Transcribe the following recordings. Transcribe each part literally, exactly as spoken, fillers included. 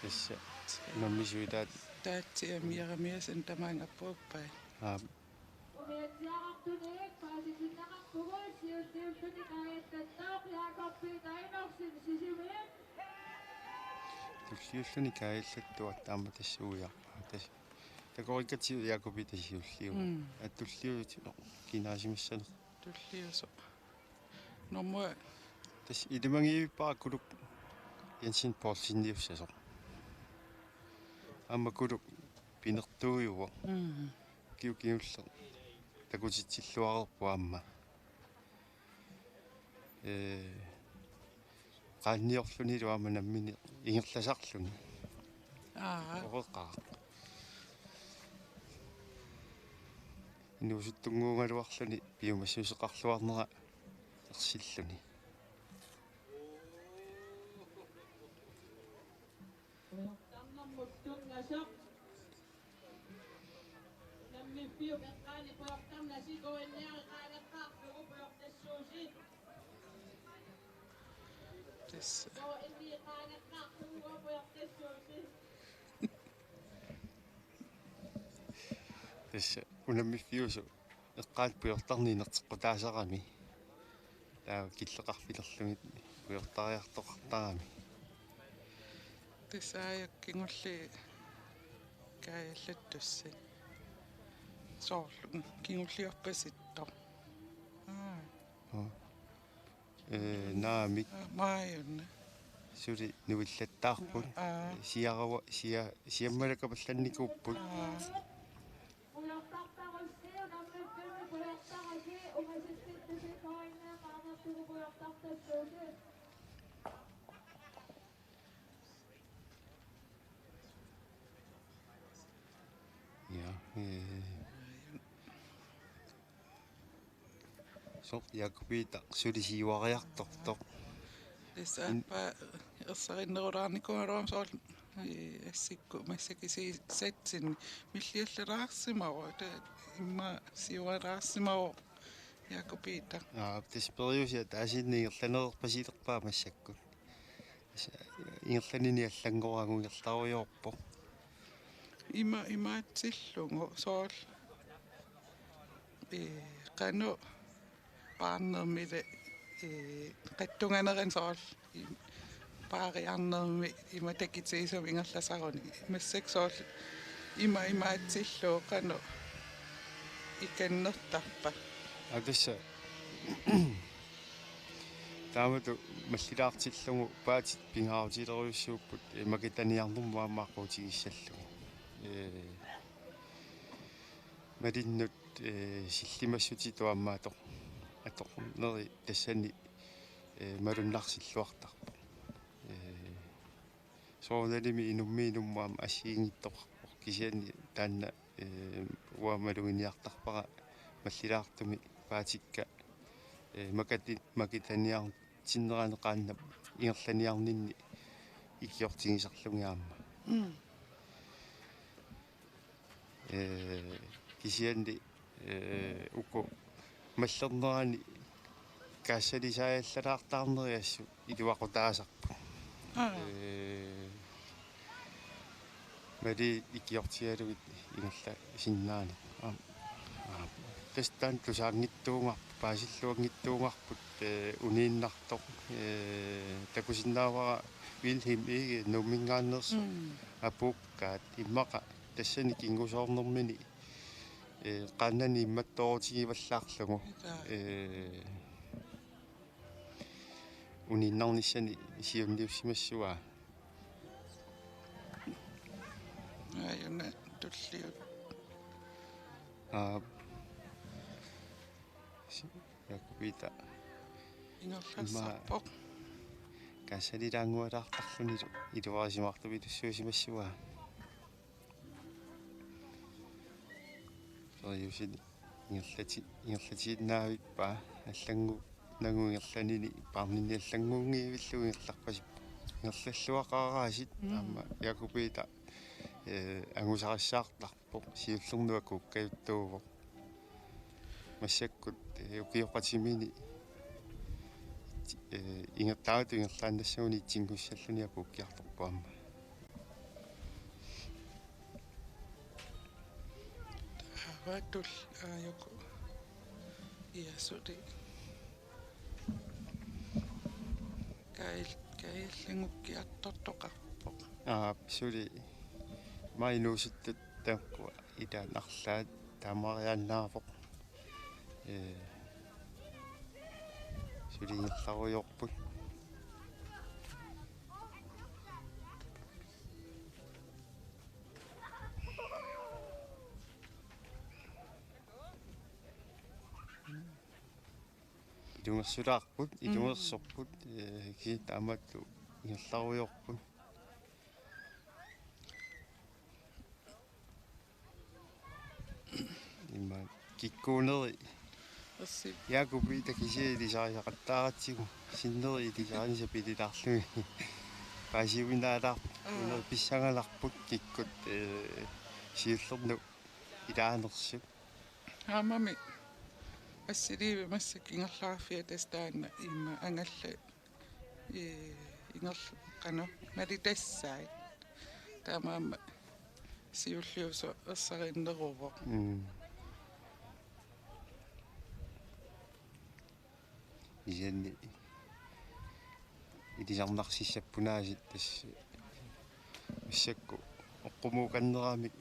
Tassa unammisuutaat. Taatsi Jeremiasen tamaanga apuuppai. Aap. Umiatsiaqartunik paasitinneqarpugut siulliulluni kaajallattoq Jakob Peter Enoksen Sisimiut. Tulliulluni kaajallattuaq aamma tassa uiarpaa. Tassa takorikkatsigu Jakob Peter siulliuvoq. Mm. Aa, tulliusoq kinaasimassanersoq. Tulliusoq. Nummer. Tassa ilimagivippara Kulup Jensen Poulseniussasoq. Aamma Kulup pinertuujuvoq. Mm. Kiu kingulleq takutitsilluareerpoq aamma. Ee, qaanniorlunilu aamma nammineq ingerlasarluni. Aa. Oqeqaaq. Inuusuttunnguugaluarluni piumassuseqarluarnera ersilluni. Pujortarnermut tunngasoq. Unammiffiup eqqaani pujortarnasi K N R-i qaangeqqaarlugu pujortassuusi. Tassa. K N R-i qaangeqqaarlugu pujortassuusi. Tassa unammiffiusoq eqqaani pujortarneq inerteqqutaasarami. Taava killeqarfilerlugit pujortariartoqartarami. Tassa aajuna kingulliit kaajallattussat. Soorlu kingulliorpasittoq. Aa. Aa. Ee, naamik. Aa, maajuna. Suli nuillattaarput. Aa. Siarava-, sia-, siammalakapallannikuupput. Aa. Pujortartarussi, unammiffimmi pujortarussi, ungasisittusi K N R-i qaangerlugu pujortartassuusi. Ja, ee. Soorlu Jakob Peter suli siuariartortoq. Tassa aappaa ersarinnerulaarnikuugaluarama soorlu, ee, assikkut massakkut si-, satsinni milliallalaarsimavoq, taava immaqa siuarilaarsimavoq Jakob Peter. Aa, tassa periuseq ataasiinnaq ingerlanereerpasilerpaa massakkut. Tassa ingerlanini allanngoraagu ingerlarujoorpoq. Ima-, imaatsillugu soorlu, ee, qanoq paarnermili, ee, qatsunganerani soorlu i-, paariarnermi ima takitigisumik ingerlasaruni. Massakkut soorlu ima-, imaatsillugu qanoq ikinnertarpa. Aa, tassa taamatut mallilaartillugu paatit pingaarutilerujussuupput, ee, makitaniarnermut aamma aqqutigissallugit. Ee, malinnut, ee, sillimassutitut aamma atoq-, atoqarneri tassani, ee, malunnarsilluartarpoq. Ee, soorunalimi inummiit inummut aamma assigiinngitsoqarpoq, kisianni taanna, ee, uanga maluginiartarpara mallilaartumik paatikka, ee, makati-, makitaniar-, sinnerani qaannap ingerlaniarninni ikiortigisarlugit aamma. Mm. Ee, kisianni, ee, uku mallernerani kaassalisaajallalaartaarneri assut iluaqutaasarput. Aa. Ee, mali ikiortigalugit ingerlasinnaaneq. Aam. Aap. Tassa taanna tusaanngitsuugarput, paasilluanngitsuugarput, ee, uniinnartoq, ee, takusinnaavara Wilhelm Egede Nuumminngaanneersoq. Mm. Apuukkaat immaqa tassani kingusoornermini, ee, qaannani immattoorutigivallaarlugu. Ila. Ee, uniinnarnissani siunniussimassavaa. Aajuna tulliuttoq. Aa. Si-, Jakob Peter. Ingerlassarpoq. Immaqa kaassalilaanngualaartarlunilu iluarisimaartupilussuusimassavaa. Periuseq ingerlati-, ingerlatiinnaavippaa allannguunagu ingerlanini, paarninni allannguunngivillugu ingerlarpasippoq. Ingerlalluaqaaraasiit. Mm. Aamma Jakob Peter, ee, angusarissaartarpoq, siullernup akuukkajuttuuvoq. Massakkut, ee, ukioqatimini, ee, ingertaatut ingerlaannassaguni itsinngusalluni apuukkiartorpoq aamma. Atul aajuku iasuli. Kail-, kaillangukkiartortoqarpoq. Aap, suli mainuusittut tamakku ilaat arlaat taamaariaannaavoq. Ee, suli ingerlarujoorput. Ilungersulaarput, mm, ilungersorput, ee, kisianni taamatut ingerlarujoorput. Ima kikkuuneri. Assi. Jaakup ita kisiat ilisarisaqattaaratsigu. Sinneri ilisarinisat pililaarlugit. Paasiuminaalaarput. Aa. Uuneri pissagalarput kikkut, ee, siullermik ilaanersut. Aammami assiliivi massakkut ingerlaarfia tassa taanna ima angallat, ee, ingerl-, qanoq malitassaat. Taamaammat siulliusoq ersarinneruvoq. Mm. Kisianni ilisarnarsissappunaasiit tassa massakkut oqqumuukanneramik,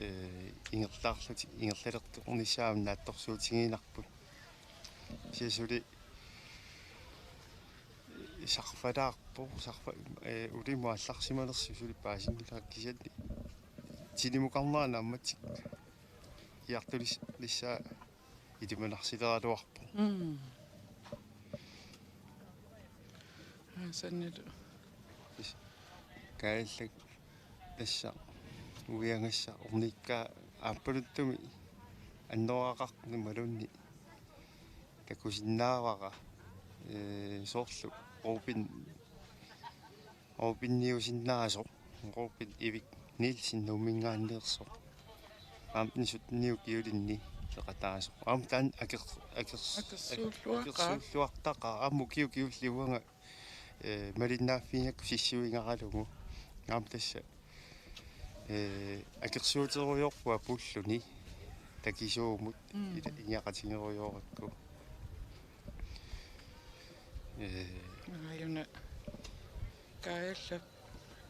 ee, ingerlaarlutik ingerlalertornissaat naatsorsuutigiinnarput. Kisianni suli sarfalaarpoq, sarfa-, ee, ulimut aallarsimanersoq suli paasinngilaq kisianni tinimukarnera naammatik iartulis-, lissaa ilimanarsileraluarpoq. Mm. Aa, sanilu. Is-, kaillak tassa uiagassaq ornikkaa aappaluttumik annoraaqartoq imaluunniit takusinnaavara, ee, soorlu Ruben Rubenniusinnaasoq, Ruben Erik Nielsen Nuumminngaanneersoq. Aamma sytten-iup ukiulinni peqataasoq. Aamma taanna akers-, akers-, Akersuulluaqaaq. Akersuulluartaqaaq. Aamma ukiut kingulliit uanga, ee, malinnaaffigigakku sissuigaralugu. Aamma tassa, ee, akersuuterujoorpunga puulluni. Takisuumut. Mm. Ila-, ingaqatigerujoorakku. Ee. Aajuna. Kaajalla-,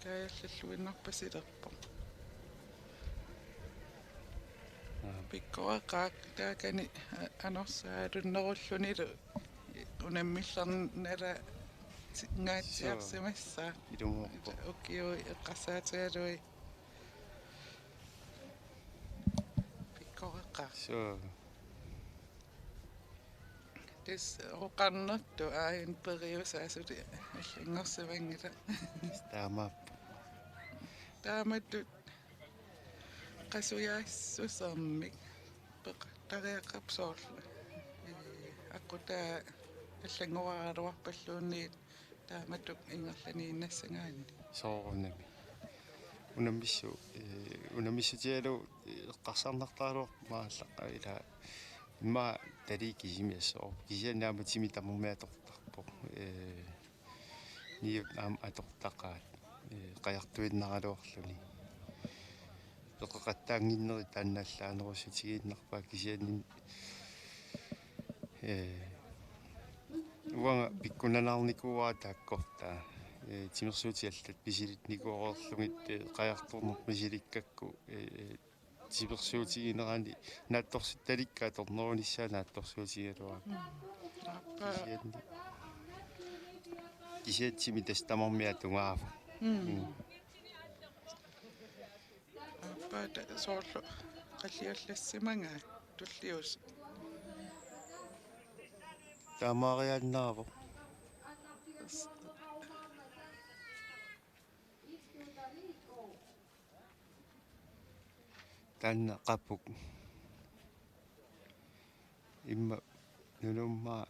kaajallalluinnarpasilerpoq. Aa. Pikkoreqaaq taakani a-, anorsaalunnerullunilu unammillernera ti-, ngaatsiarsimassaaq. Suu. Ilumoorpoq. Ukiut eqqarsaatigalugit. Pikkoreqaaq. Suu. Tassa oqarnertut aajuna periusaasut allanngorsimanngilaq. Taamaappoq. Taamatut qasujaassusermik peqartariaqarpoq soorlu. Ee, aqutaa allanngoraraluarpalluunniit taamatut ingerlaniinnassagaanni. Soorunami. Unammissut, ee, unammissutigalugu, ee, eqqarsarnartaraluarpoq maallaqqa ila immaqa talii kisimiassooq. Kisianni aamma timi tamarmi atortarpoq. Ee, niut aamma atortaqaat. Ee, qajartuinnaraluarluni. Peqeqattaannginnerit taanna allaanerussutigiinnarpaat kisianni, ee, uanga pikkunanaarnikuuara taakkortaa, ee, timersuutit allat misilinnikuureerlugit, ee, qajartorneq misilikkakku, ee, timersuutiginerani naatsorsuttalikka atornerunissaa naatsorsuutigigaluarpara. Mm. Aappa. Kisianni, kisianni timi tassa tamarmi atugaavoq. Mm. Mm. Aappaata soorlu qalliallassimagaat tulliussat. Taamaariaannaavoq. Taanna qapuk. Immaqa nunummaa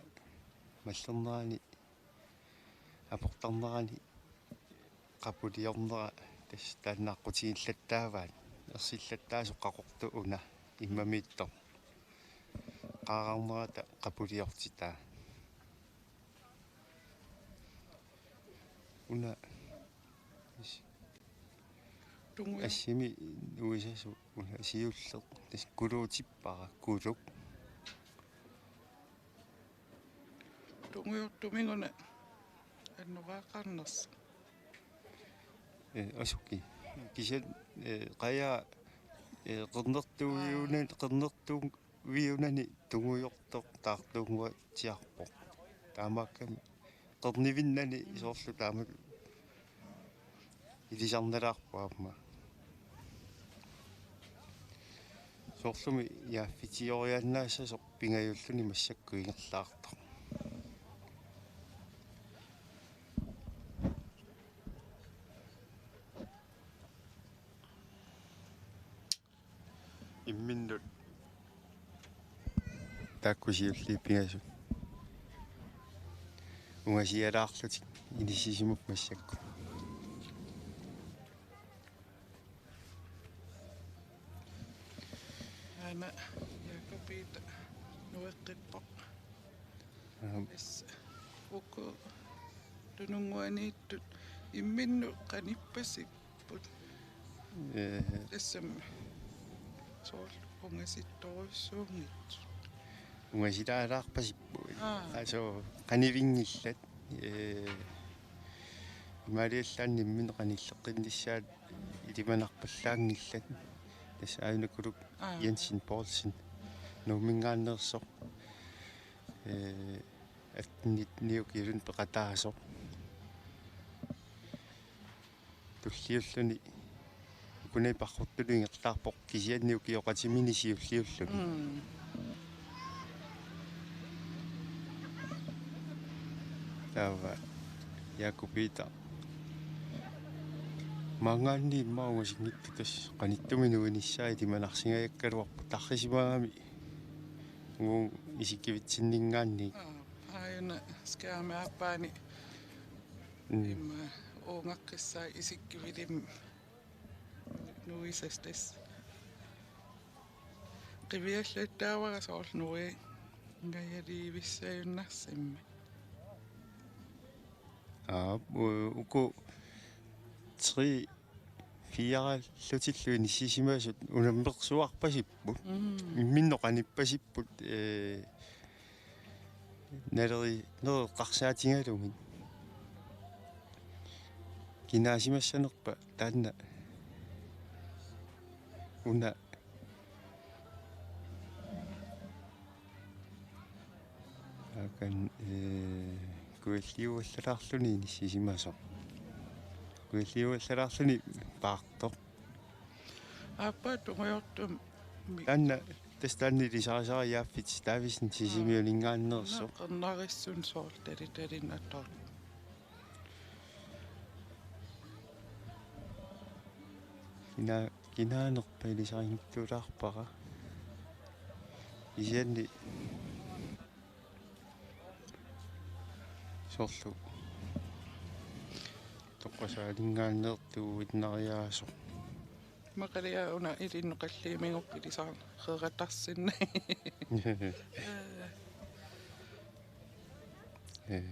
mallernerani aportarnerani qapuliornera tassa taanna aqqutigillattaavaat ersillattaasoq qaqortoq una immamiittoq. Qaararnerata qapuliortitaa. Una is-, Assimi nuisasoq una siulleq, tassa Kuluutippara, Kuluk. Tungujortumik una annoraaqarnersoq. Ee, asuki. Kisianni, ee, qajaa, ee, qernertuuviuna-, qernertuuviunani tungujortoq taartuunnguatsiarpoq. Taamaakkami qernivinnani soorlu taama ilisarnalaarpoq aamma. Soorlumi jaaffitioriannaassasoq pingajulluni massakkut ingerlaartoq. Imminnut taakku siulliit pingasut ungasialaarlutik inissisimapput massakkut. Aana Jakob Peter nueqqippoq. Aap. Tassa uku tununnguaniittut imminnut qanippasipput? Ee. Tassami soorlu ungasittorujussuunngitsut. Ungasilaalaarpasipput. Aa. Aso qanivinngillat. Ee, imaaliallaannaq imminnut qanilleqqinnissaat ilimanarpallaanngillat. Tassa Aajuna Kuluk Aa. Jensen Poulsen Nuumminngaanneersoq. Ee, atten nitten ukiulluunniit peqataasoq. Tulliulluni ukunai paqquttunut ingerlaarpoq kisianni ukioqatimini siulliulluni. Mm. Taava Jakob Peter. Maanngaanniit immaqa ungasinngitsoq tassa qanittumik nuinissaa ilimanarsingajakkaluarpoq tarrisimagami uagut isikkivitsinninngaanniit. Aa, aajuna skærmi aappaani. Mm. Immaqa uungaqqissaaq isikkivilimmi nuisasoq tassa. Qiviallattaavara soorlu nuinngajalerivissajunnaarsimmi. Aa, u-, uku tre firallutillu inissisimasut unammersuarpasipput. Mm. Imminnut qanippasipput, ee, nalerineq eqqarsaatigalugit. Kinaasimassanerpa taanna una Akan, ee, kujalliuallalaarluni inissisimasoq. Kujalliuallalaarluni paartoq. Aappaa tungujortumik. Taanna, tassa taanna ilisarisara Jaafit Davidsen Sisimiuninngaanneersoq. Qernarissun soorlu tali-, talinnatoq. Kina-, kinaanerpa ilisarinngitsuulaarpara. Kisianni soorlu toqqasaaninngaanneertuuinnariaasoq. Maqalia una ilinnut qalliumingup ilisaarneqaratarsinnaavoq. Ee.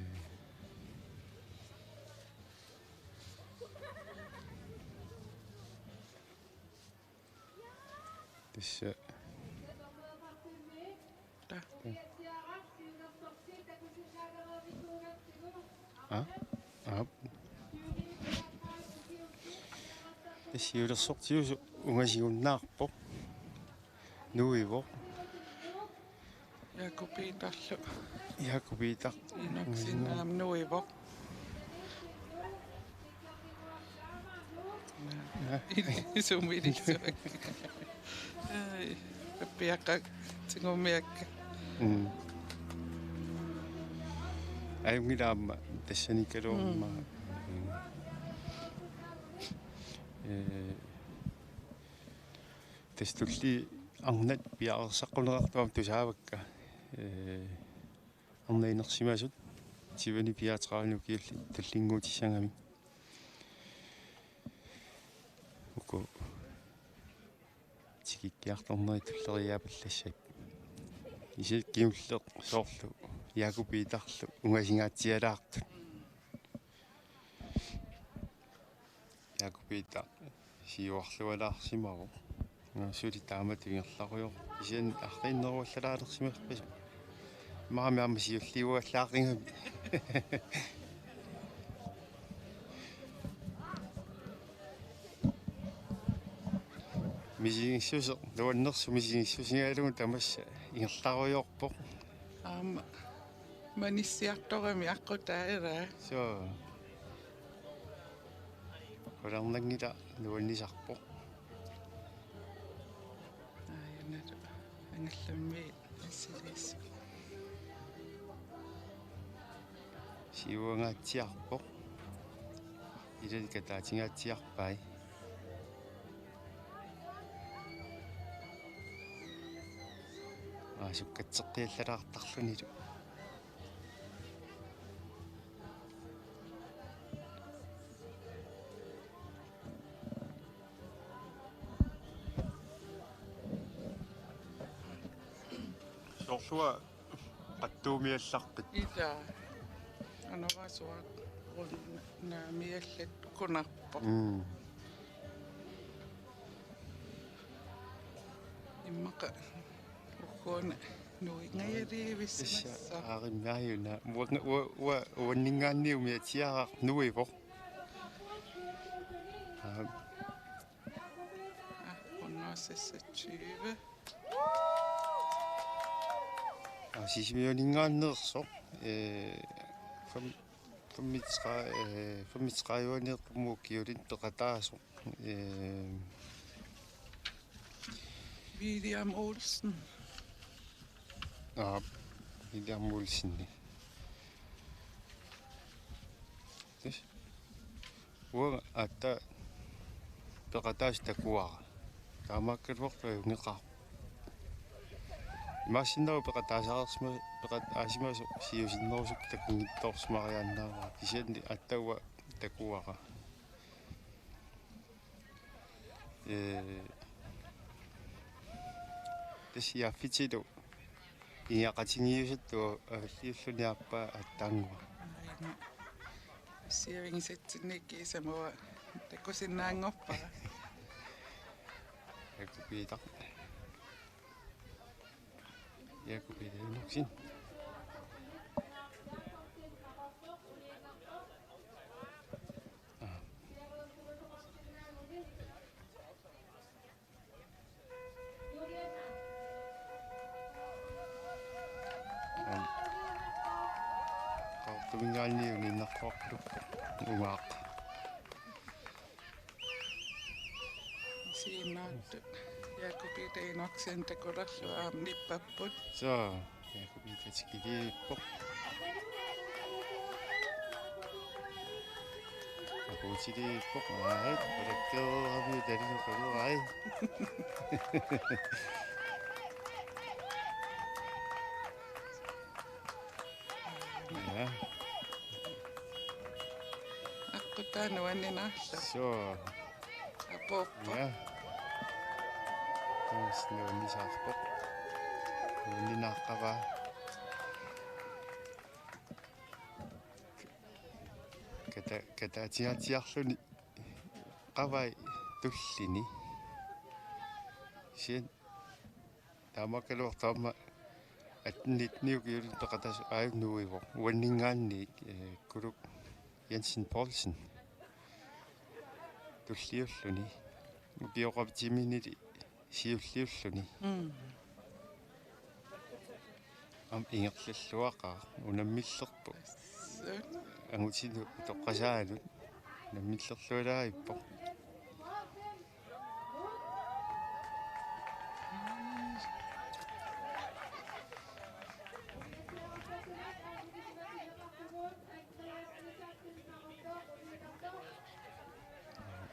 Tassa. Aa, aap. Tassa siulersortiusoq ungasigunnaarpoq. Nuivoq. Jakob Peterlu. Jakob Peter. Inaksinnaam nuivoq. Ja. Sumilissuak. Ai, piaqqat tigummiakka. Mm. Ajunngilaq aamma tassaniikkaluaruma. Mm. Ee, tassa tulliani arnat piareersaqquneqartut aamma tusaavakka. Ee, arnat inersimasut tyveni fireogtredive ukiullit tullinnguutissagamik. Uku tikikkiartornerit tulleriiaapallassappat. Isit kingulleq soorlu Jakob Peterlu ungasingaatsialaartut. Jakob Peter Siuarlualaarsimavoq. Naa, suli taamatut ingerlarujoorpoq. Kisianni arriinneruallalaalersimappasippoq. Maami aamma siulliuallaaqigami. Misigissuseq, nuannersoq misigissusigalugu tamassa ingerlarujoorpoq. Aamma manissiartorami aqqutaa ilaa. Soo. Qularnanngilaq nuannisarpoq. Aajuna angallammi assiliis. Siuangaatsiarpoq. Ilali kataatsigaatsiarpai. Aa, sukkatseqqiallalaartarlunilu. Soorlua qattuumiallaqqit. Ilaa. Anavasuaq unnaamiallat kunarpoq. Mm. Immaqa ukkuuna nuingajaliivissimassa. Tassa aarimmi aajuna. Uanga, ua-, ua-, uanninngaanniit umiatsiaraq nuivoq. Aa. Ah, hundrede seksogtyve. Aa, Sisimiuninngaanneersoq. Ee, fem-, femogtredive, ee, femogtredive-ani Qamuup ukiulinni peqataasoq. Ee, William Olsen. Aa, William Olsen. Tassa. Uanga aatsaat peqataasut takuara. Taamaakkaluartoq ajunngilaq. Imaassinnaavoq peqataasarsimasoq, peqataasimasoq siusinnerusukkut takunngitsoorsimariaannaavara. Kisianni aatsaat uanga takuara. Ee, tassa iaaffitilu ineqatigiiusattut avalliulluni aappaa aatsaannguaq. Aajuna. Siavingisatsinnik kiisamua takusinnaanngorpara. Jakob Peter. Jakob Peter Enoksen. Aa. Aam. Qaqortuminngaanniit uninnartoqarput umaaq. Siunaattu Jakob Peter Enoksen takulerlugu aamma nippapput. Soo. Jakob Peter tikiliippoq. Apuutiliippoq, aai, palakkeerami talisoqaluai. Ja. Aqqutaa nuanninarlu. Soo. Apuuppoq. Ja. Tassa nuannisaarpoq. Nuanninaaqavaa. Kata-, kataatsigaatsiarluni qavai tullini. Kisianni taamaakkaluartoq aamma atten nitten ukiulinni peqataasoq aajuna nuivoq. Uanninngaanniit, ee, Kuluk Jensen Poulsen. Tulliulluni. Ukioqatiminili siulliulluni. Mm. Aamma ingerlalluaqaaq unammillerpoq. Assut. Angutinut utoqqasaanut unammillerlualaarippoq.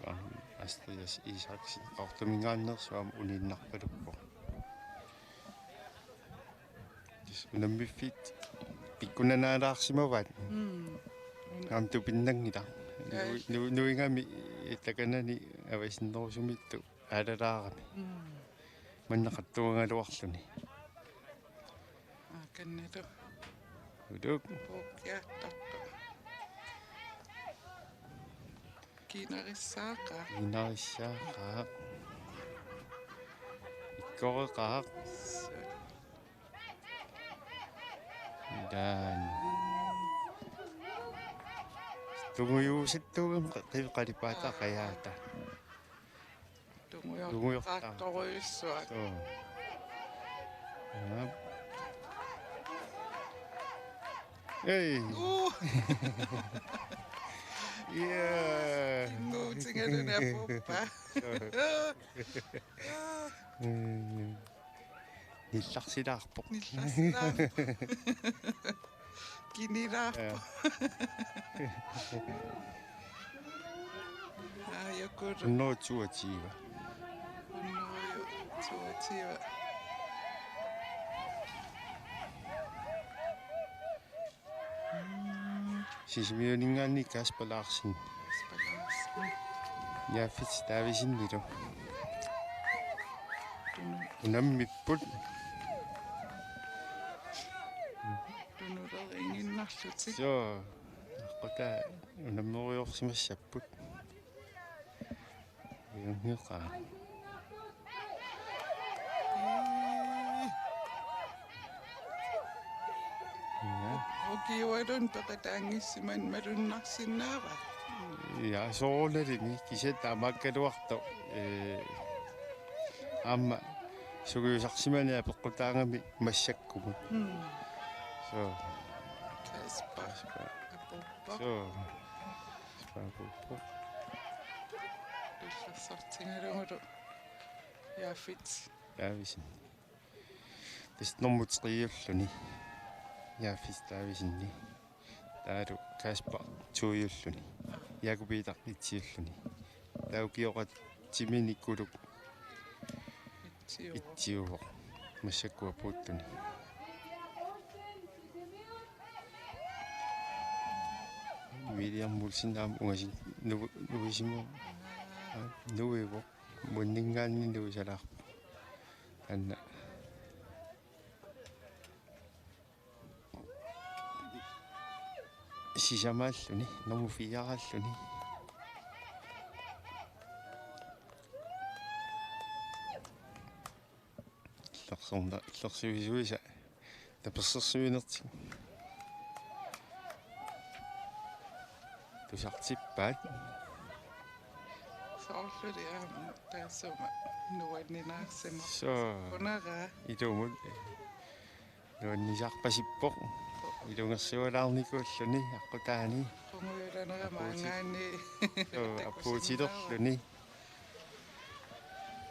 Aamma Astrid Isaksen Qaqortuminngaanneersoq aamma uninnarpaluppoq. Tassa unammiffiit pikkunanaalaarsimavaat. Mm. Aamma tupinnanngilaq. Ai. Nu-, nu-, nuigami takanani avasinnerusumiittut aalalaarami. Mm. Manna qattuugaluarluni. Aa, kannalu. Uluk. Puukkiartartoq. Kiinarissaaqaaq. Kiinarissaaqaaq. Ikkoreqaaq. Ilaan. Tungujuusittuugami qa-, qa-, qalipaataat qajaata. Tungujoq-, tungujoqaartorujussuaq. Suu. Aap. Ei. Uu. Iaa. Nuutigaluni apuuppa. Suu. Mm. Nillarsilaarpoq. Nillarsilaarpoq. Kinilaarpoq. Ja. Aa, jokuru. Hundrede toogtyve. Hundrede toogtyve. Sisimiuninngaanniit Kasper Larsen. Kasper Larsen. Jaafit Davidsenilu. Unammipput. Tunuleriiginnarlutik. Suu. Aqqutaa unammerujoorsimassapput. Iungiuqaa. Ja. Ukiualun peqataanngissimani malunnarsinnaava? Ja, soorunalimi kisianni taamaakkaluartoq. Ee, aamma sungiusarsimaneq apeqqutaagami massakkumut. Mm. Suu. Kasper. Kasper. Apuuppoq. Suu. Kasper apuuppoq. Illersortigalugulu. Jaafit. Davidsen. Tassa nummer tre-ulluni. Jaafit Davidsen. Taavalu Kasper to-ulluni. Jakob Peter et-ulluni. Taava ukioqatiminikuuluk et-uvoq. Et-uvoq. Massakkut apuuttuni. William Olsen aamma ungasin nu-, nuisimu-, aa, nuivoq. Muunninngaanniit nuisalaarpoq. Taanna. Sisamaalluni, nummer fire-alluni. Illersorna-, illersuisuisa. Tapersersuinertik. Tusartippaat. Soorluli aamma taassuma nuanninaarsimasut. Suu. Kunara. Ilumut. Nuannisarpasippoq. Ilungersualaarnikuulluni aqqutaani. Qungujulanerama apuutit-, angaani. Suu, apuutilerluni.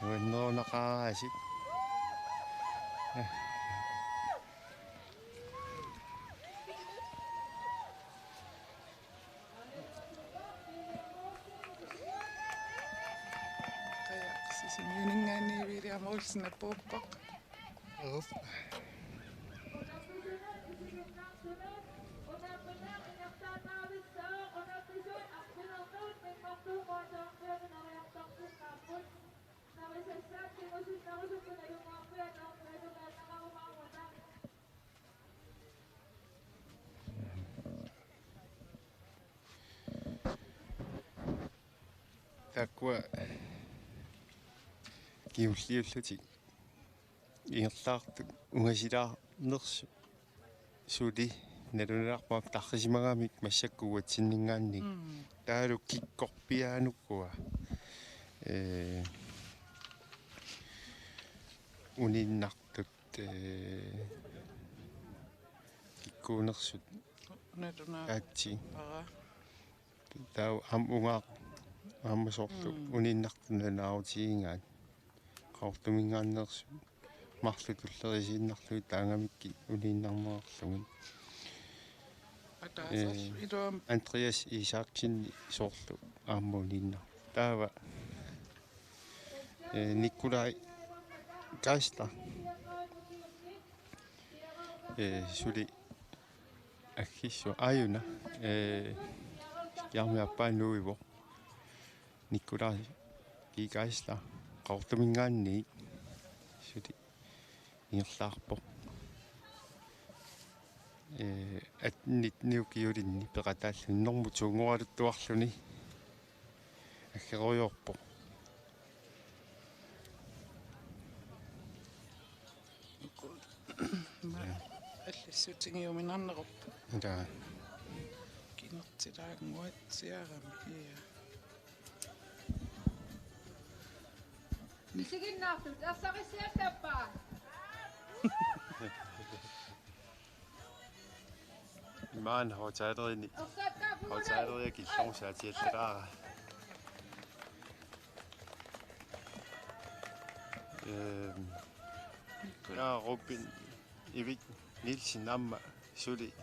Nuannerunaqaarasik. Qajaq Sisimiuninngaanniit William Olsen apuuppoq. Aap. Taakkua kingulliullutik ingerlaartut ungasilaarnersut suli nalunaarput tarrisimagamik massakkut uatsinninngaanniit. Mm. Taavalu kikkorpiaanukua. Ee, uniinnartut, ee, kikkuunersut. Nalunaaq. Aatsi. Ara. Taava aamma ungaaq aamma soorlu. Mm. Uniinnartut nalunaarutigigaat. Qaqortuminngaanneersut marluk tulleriinnarlugit taagamikkit uniinnarnerarlugit. Ataaseq. Ee, iluam- Andreas Isaksen soorlu aamma uniinnar. Taava, ee, Nikolaj Geisler. Ee, suli Aggiissuaq aajuna, ee, Kiarmi aappaa nuivoq. Nikolaj G. Geisler, Qaqortuminngaanniit suli ingerlaarpoq. Ee, attenit niukiulinni peqataalluni normu to-nngoraluttuarluni. Kerujoorpoq. Uku. Ma. Ja. Allassuutigiuminarnerup. Ja. Kinertilaannguatsiarami. Ja. Isiginnaartut ersarissiallappaa. Imaanna hotelini. Hotelia killormut saatiallaraara. Ehm. Ja, Robin Ivik Nielsen aamma suli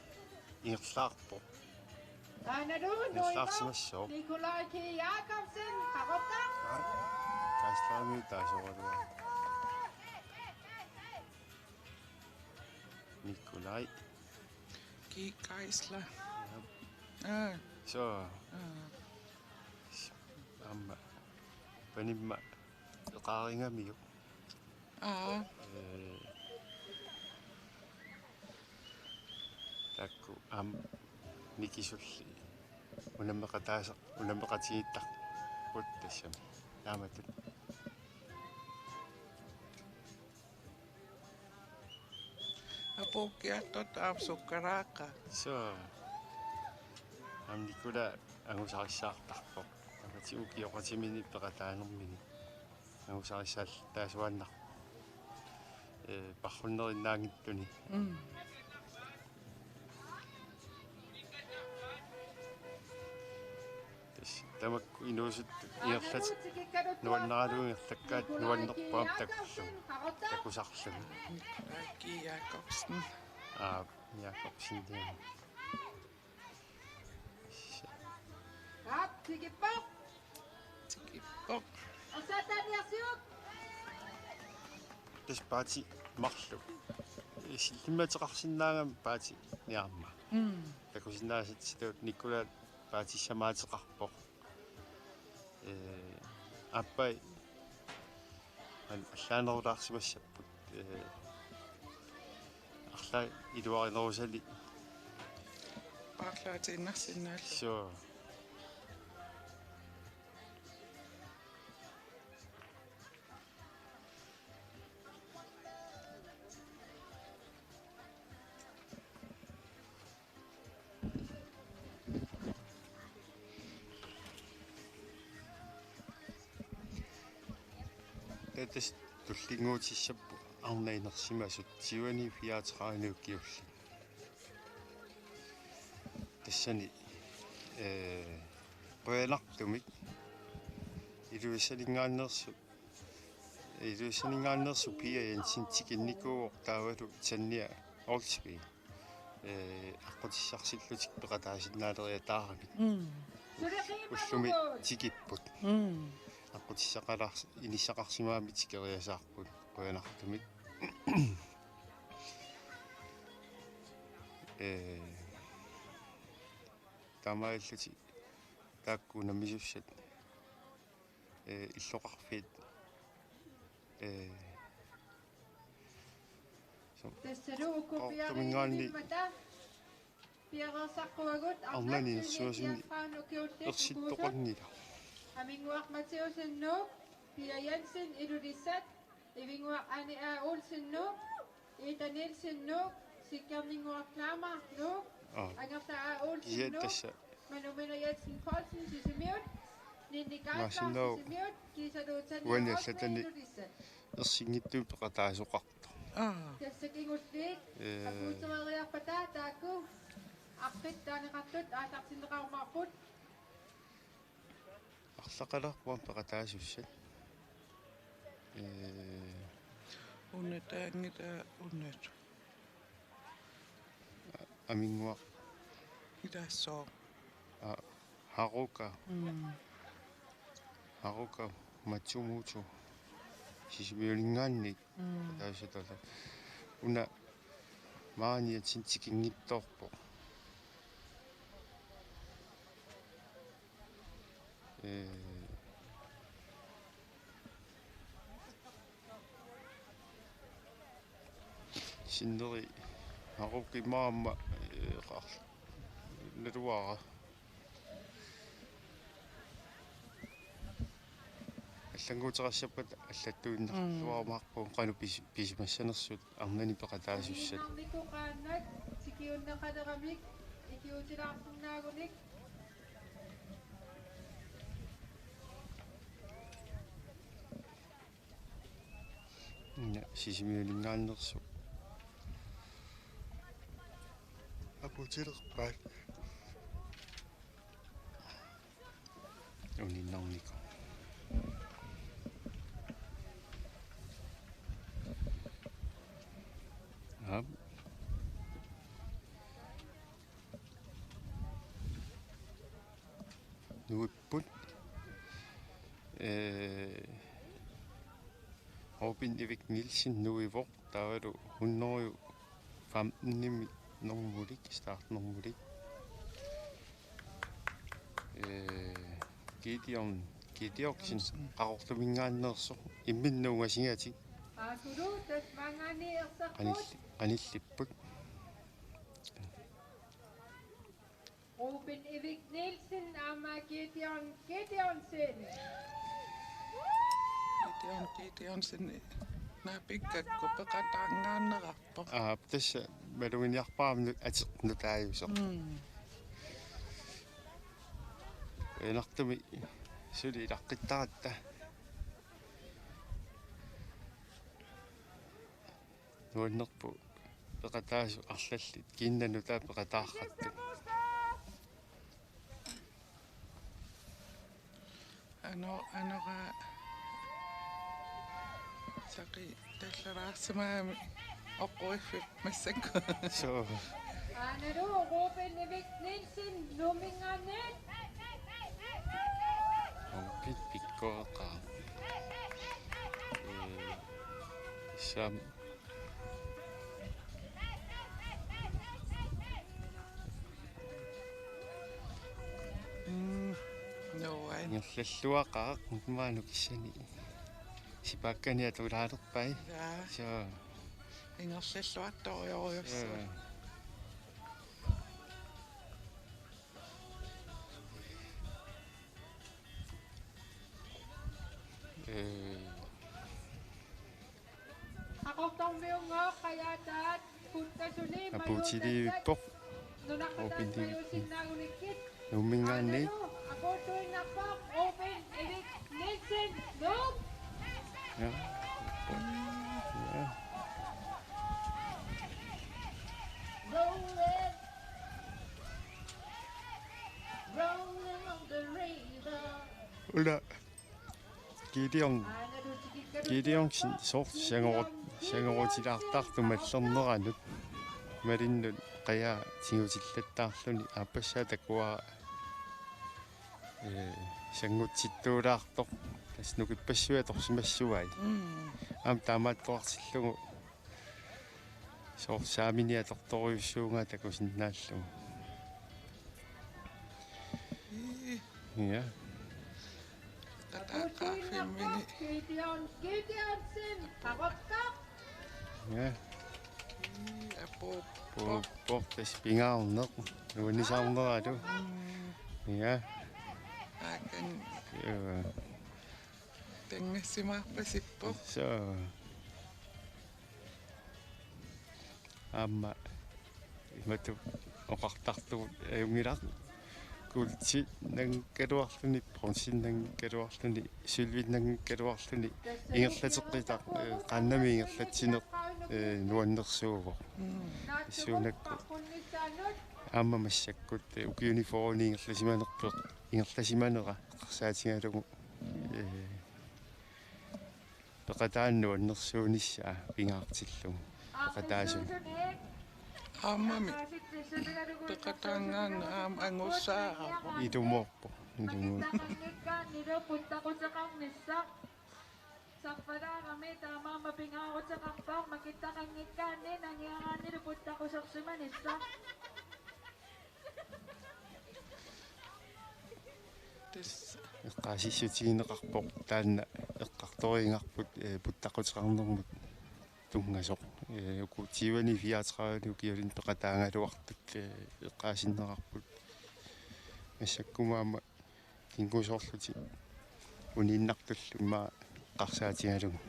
ingerlaarpoq. Aanalu nuiva. Ingerlaarsimassooq. Nikolaj K. Jakobsen, Qaqortoq. Aa, kaastarami taasoraluarpoq. Nikolaj. Ki Kaisla. Ja. Aa. So. Aa. Aamma. Panimma eqaarigamiuk. Aa. Ee. Taakku aamma nikisulli. Unammeqataasa-, unammeqatigiittarput tassami. Taamatut. Apuukkiartortut aamma sukkaraaqaat. Suu. Aamma Nikolai angusarissaartarpoq. Taamati ukioqatimini peqataanermini. Angusarissaartaasuaannarpoq. Ee, parrunnerinnaanngitsuni. Mm. Tassa tamakku inuusuttut ingerlatik nuannaralugu ingerlakkaat nuannerpoq aamma takullugu. Takusarlugu. Aki Jakobsen. Aa, Jakobsen, ja. Aap, tikippoq. Tikippoq. Asaataniarsiuk. Tassa paati marluk. Sillimmateqarsinnaagami paati niarma. Mm. Takusinnaasatsitut Nikolai paatissamaateqarpoq. Ee, aappaa an-, allaanerulaarsimassapput. Ee, arlaat iluarinerusali. Paarlaatiinnarsinnaallu. Suu. Taava tassa tullinnguutissapput arnat inersimasut tyveni fireogtredive ukiullit. Tassani, ee, qujanartumik Ilulissaninngaanneersoq, Ilulissaninngaanneersoq Pia Jensen tikinnikuuvoq taavalu Tanja Olsvig. Ee, aqqutissarsillutik peqataasinnaaleriataaramik. Mm. Ullumi tikipput. Mm. Aqqutissaqalaars-, inissaqarsimagami tikeriasaarput qujanartumik. Ee, taamaalillutik taakku unammisussat. Ee, illoqarfiit. Ee, so-, tassalu uku qo-, piareernimmata piareersaqquagut arnani arnat inersimasuni ukiullit ersittoqanngilaq. Aminnguaq Mathæussen Nuuk, Pia Jensen Ilulissat, Ivinnguaq Ane A. Olsen Nuuk, Ida Nielsen Nuuk, Sikkerninnguaq Klammer Nuuk, aa, Angerta A. Olsen Nuuk, tassa. Manumina Jensen Poulsen Sisimiut, Ninni Kaatlaaq Sisimiut, kiisalu Tanja Rosme Ilulissat. Ersinngitsumik peqataasoqartoq. Aa. Tassa kingulliit, ee, apuuteriarpata taakku arfineq-taaneqartut aallartinneqarumaarput. Arlaqalaarpoq peqataasussat. Ee. Una taanngita unat. Aminnguaq. Ilaassaaq. Aa, Haruka. Mm. Haruka Matsumoto. Sisimiuninngaanniit. Mm. Taasatala. Una maani atin tikinngitsoorpoq. Ee, sinneri Haruki maama, ee, qar-, naluara. Allannguuteqassappata allattuinnarluarumaarpugut qanoq pis-, pisimassanersut arnani peqataasussat. Ikiuinnarnikuugaannak tikiunneqaleramik ikiutilaarsinnaagunik. Ina Sisimiuninngaanneersoq. Apuutilerpaat. Uninnarnikoq. Aap. Nuipput. Ee, Ruben Erik Nielsen nuivoq, taavalu hundrede og femten-imi normulik, startnormulik. Ee, Gideon, Gideonsen, Qaqortuminngaanneersoq, imminnut ungasigatik. Aakulu, tassa maanngaanniit ersarput. Qanilli-, qanillipput. Ruben Erik Nielsen aamma Gideon Gideonsen. Gideon Gideonsen naapikkakkut peqataanngaanneerpoq. Aap, tassa maluginiarpara nu-, ateq nutaajusoq. Mm. Enartumi suli ilaqqittaratta. Nuannerpoq peqataasut arlallit, kiinnanut taava peqataarrattut. Ano, anora saqi tallaraarsimagami oqquiffik massakkut. Soo. Aanalu Ruben Erik Nielsen Nuumminngaanniit. Ruben pikkoreqaaq. Ee, sam. Mm, nuan. Ingerlalluaqaaq maanna kissani. Sipaakkani atulaalerpai. Jaa. Soo. Ingerlalluartorujussuuvoq. Soo. Ee. Qaqortormiunngooq qajaataat puntasuni apuutiliivippoq. Nunaqataat Ruben Erik. Majuusinnaagunikkit. Nuumminngaanniit. Aanalu apuuttuinnarpoq Ruben Erik Nielsen, Nuuk. Ja. Ja. Rolling, rolling on the river. Una. Gideon, Gideon sin-, soorlu sangorut-, sangorutilaartartoq mallerneranut. Malinnut qajaa tigutillattaarluni aappassaa takuara, ee, sangutsittuulaartoq. Tassa nukippassuit atorsimassavai. Mm. Aamma taamaattoqartillugu. Soorlu saamini atortorujussuugaa takusinnaallugu. Ii. Ja. Qataaqqaarfimmini. Gideon, Gideonsen, qaqortoq. Ja. Ii, apuuppoq. Apuuppoq, tassa pingaarneq. Nuannisaarneralu. Mm. Ja. Aakan. Ja. Tanngassimaarpasippoq. Soo. Aamma imatut oqartartut ajunngilaq. Kuultinnanngikkaluarluni, bronzinnanngikkaluarluni, sølvinnanngikkaluarluni ingerlateqqitaq, ee, qaannamik ingerlatsineq, ee, nuannersuuvoq. Mm. Issuunakkut aamma massakkut, ee, ukiuni fyrreni ingerlasimanerpoq, ingerlasimanera eqqarsaatigalugu, ee, peqataanut nuannersuunissaa pingaartillugu. Peqataasut. Aammami. Peqataanngaanniit aamma angussaarpoq. Ilumoorpoq. Ilumoorpoq. Sarpalaarami taamaammat pingaaruteqarpoq, makittaqanngikkaanni nangiaraannilu puttaqusersimanissaq. Tassa. Eqqaasissutigineqarpoq taanna eqqartoriinnarput, ee, puttaquteqarnermut tunngasoq. Ee, uku tyveni fireogtredive ukiulinni peqataagaluartut, ee, eqqaasinneqarput. Massakkut aamma kingusoorlutik uniinnartullu immaqa eqqarsaatigalugu.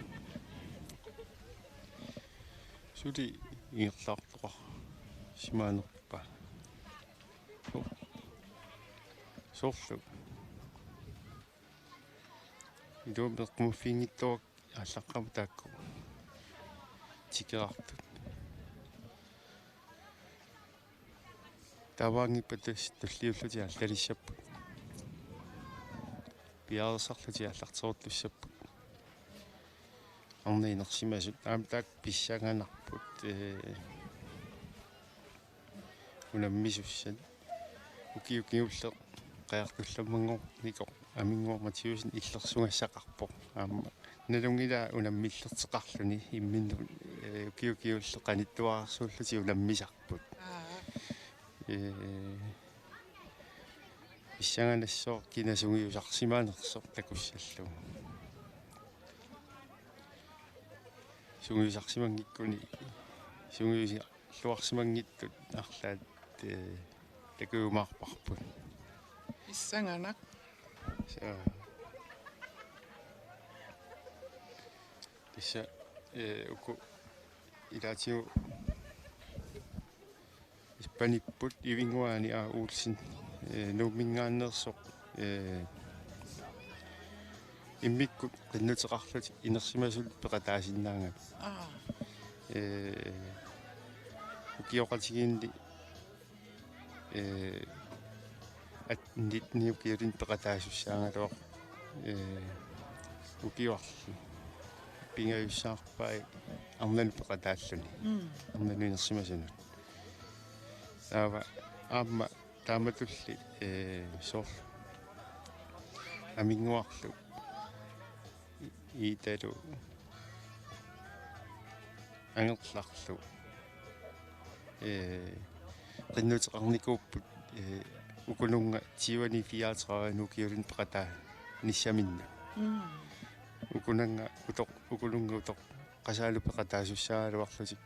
Suli ingerlaartoqarsimaanerpa? Soo-, soorlu. Iluamik eqqumaffiginngitsoq aallaqqaammut taakku tikeraartut. Taavaanngippat tassa tulliullutik aallalissapput. Piareersarlutik aallarteruttussapput. Arnat inersimasut aamma taakku pissanganarput, ee, unammisussat. Ukiut kingulleq Qajartullammanngoornikoq Aminnguaq Mathiussen illersugassaqarpoq. Aamma nalunngilara unammillerteqarluni imminnut, ee, ukiut kingulleq qanittuararsuullutik unammisarput. Aa. Ee, pissanganassaaq kina sungiusarsimanersoq takussallugu. Sungiusarsimanngikkuni, sungiusi- -lluarsimanngitsut arlaat, ee, takujumaarparput. Pissanganaq. Sa-, tassa, ee, uku ilaatigut ippanipput Ivinnguani A. Olsen, ee, Nuumminngaanneersoq, ee, immikkut qinnuteqarlutik inersimasut peqataasinnaagami. Aa. Ee, ukioqatigiinni, ee, at-, nit-, ni ukiulinni peqataasussaagaluaq, ee, ukiuarli. Pingajussaarpai arnanut peqataalluni. Mm. Arnanut inersimasunut. Taava aamma taamatulli, ee, soorlu Aminnguarlu, Iitalu, Angerlarlu, ee, qinnuteqarnikuupput, ee, ukununnga tyveni fireogtredive ukiulinni peqataanissaminnut. Mm. Ukununnga utoq, ukununnga utoqqasaalu peqataasussagaluarlutik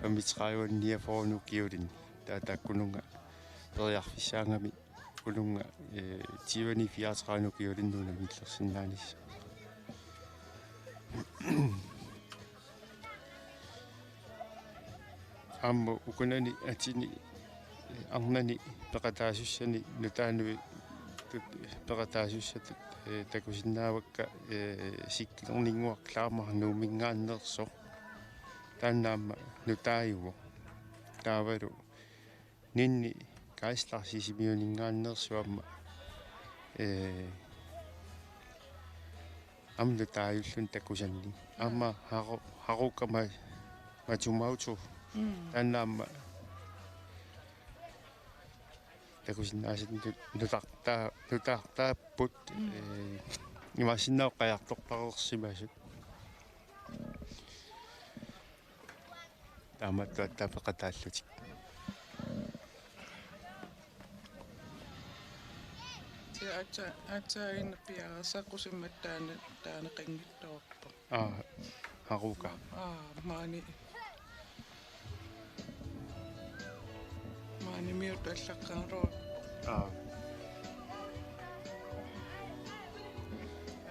femogtredive niogfyrre ukiulinni. Taava taakkununnga periarfissaagami ukununnga, ee, tyveni fireogtredive ukiulinnut unammillersinnaanissaa. Aamma ukunani atini, ee, arnani peqataasussani nutaanik tut-, peqataasussatut, ee, takusinnaavakka, ee, Sikkilerninnguaq Klammer Nuumminngaanneersoq. Taanna aamma nutaajuvoq. Taavalu Ninni Geisler Sisimiuninngaanneersoq aamma, ee, aamma nutaajulluni takusanni. Aamma Haru-, Haruka Ma-, Matsumoto. Mm. Taanna aamma takusinnaasatit nu-, nutartaa-, nutaartaapput, mm, ee, imaassinnaavoq qajartorpareersimasut. Taamaattuattaaq peqataallutik. Ti aatsa-, aatsaannguaq piareersaaqqusimmat taanna, taanna qanngittuarpoq. Aa, Haruka. Aa, maani. Maanimiut allaqqagaluarpoq. Aa.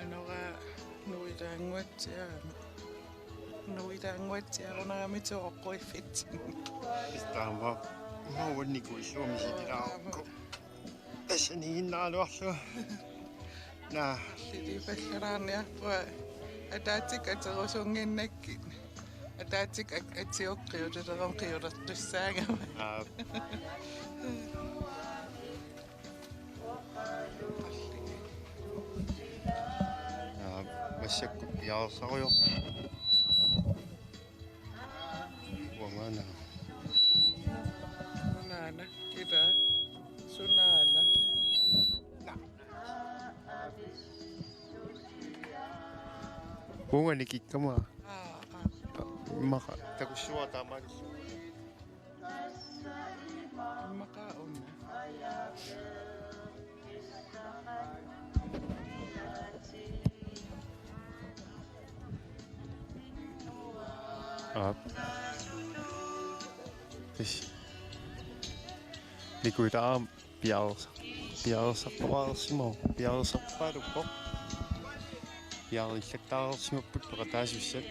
Anoraa nuilaannguatsiarama. Nuilaannguatsiarunarami tooqquiffitsin. Taama. Mauanniku illuami sitilaarakku. Tassaniiginnaraluarlugu. Naa. Lilipallalaarniarpunga ataatsip aterusunnginnakkit. Ataatsip at-, atsiup qiulilerup qiulertussaagama. Aa. Aa, massakkut piareersarujoorpoq. Uangaana. Sunaana, ila. Sunaana. Uunga nikikkama. Aa, aa. Immaqa takussuara taamaalillugu. Immaqa una. Aap. Tassa. Nikuitaam piareersa. Piareersartoqareersimavoq, piareersartoqaluppoq. Piareellattaareersimapput peqataasussat.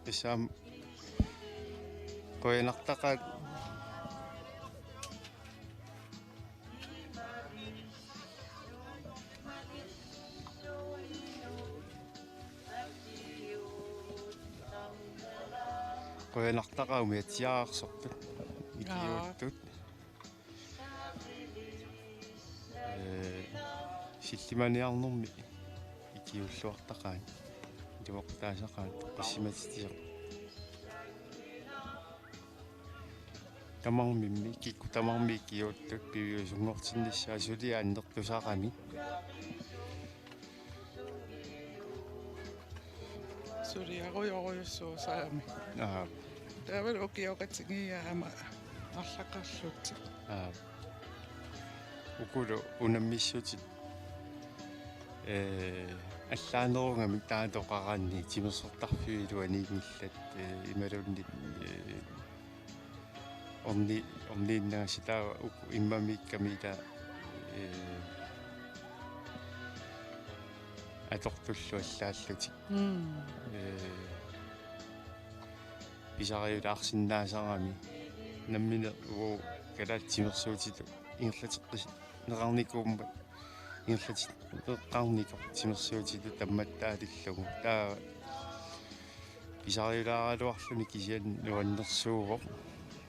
Tassami qujanartaqaat. Qujanartaqaat umiatsiaarsortut. Ikiuuttut. Ee, sillimaniarnermi ikiuulluartaqaat. Iluaqutaasaqaat, qissimatitisoq. Tamarmimmi, kikkut tamarmik ikiuuttut piviusunngortinnissaat suli annertusarami. Suliarujorujussuusarami. Aap. Taavalu ukioqatigiit aamma arlaqarlutik. Aap. Ukulu unammissutit, ee, allaanerugamik taava toqaraanni timersortarfiup iluaniinngillat, ee, imaluunniit, ee, orni-, orniinnagasi taava uku immamiikkami ila, ee, atortullu allaallutik. Mm. Ee, pisariulaarsinnaasarami. Nammineq uagut kalaallit timersuutitut ingerlateqqisneqarnikuummat, ingerlateqqaarnikoq timersuutitut tammattaalillugu. Taava pisariulaaraluarluni kisianni nuannersuuvoq.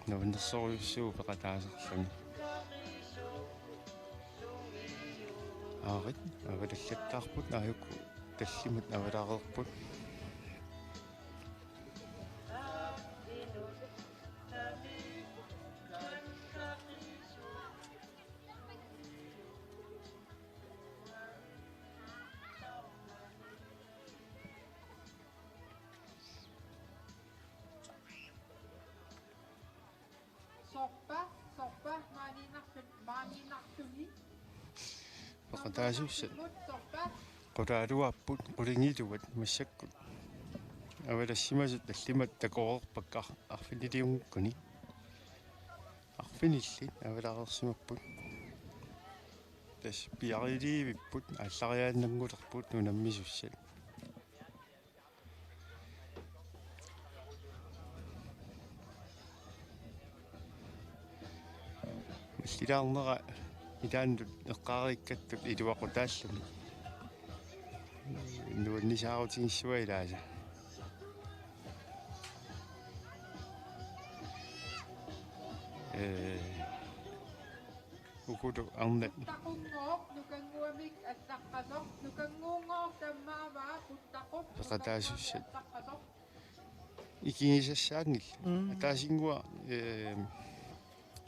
Nuannersorujussuuvoq peqataasarluni. Aarit, avalallattaarput, aajuku tallimat avalareerput. Sorpa, sorpa, maaniinnarlu-, maaniinnarluni. Peqataasussat. Sorpa. Qulaaluaapput, qulingiluat massakkut. Avalassimasut tallimat takoreerpakka ar-, arfiniliunngikkuni. Arfinillit avalareersimapput. Tassa piareerivipput, aallariaannanngulerput unammisussat. Mallilaarnera ilaannut eqqaareerikkattut iluaqutaalluni. Nuannisaarutigissuaq ilaasa. Ee, ukulu arnat. Puttaqunngooq nukannguamik allaqqasoq, nukannguunngooq tammaavaa puttaqup. Peqataasussat. Allaqqasoq. Ikigisassaanngillat. Mm. Ataasinnguaq, ee,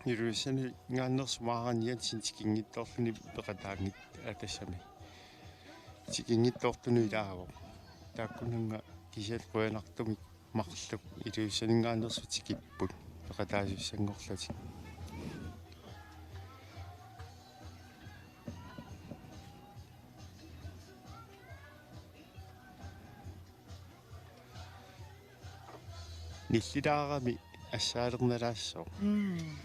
Ilulissaninngaanneersoq Maarani Jensen tikinngitsoorluni peqataanngitsoq, aa, tassami. Tikinngitsoortunut ilaavoq. Taakkunannga kisiat qujanartumik marluk Ilulissaninngaanneersut tikipput peqataasussanngorlutik. Nillilaarami assaalernalaassooq. Mm.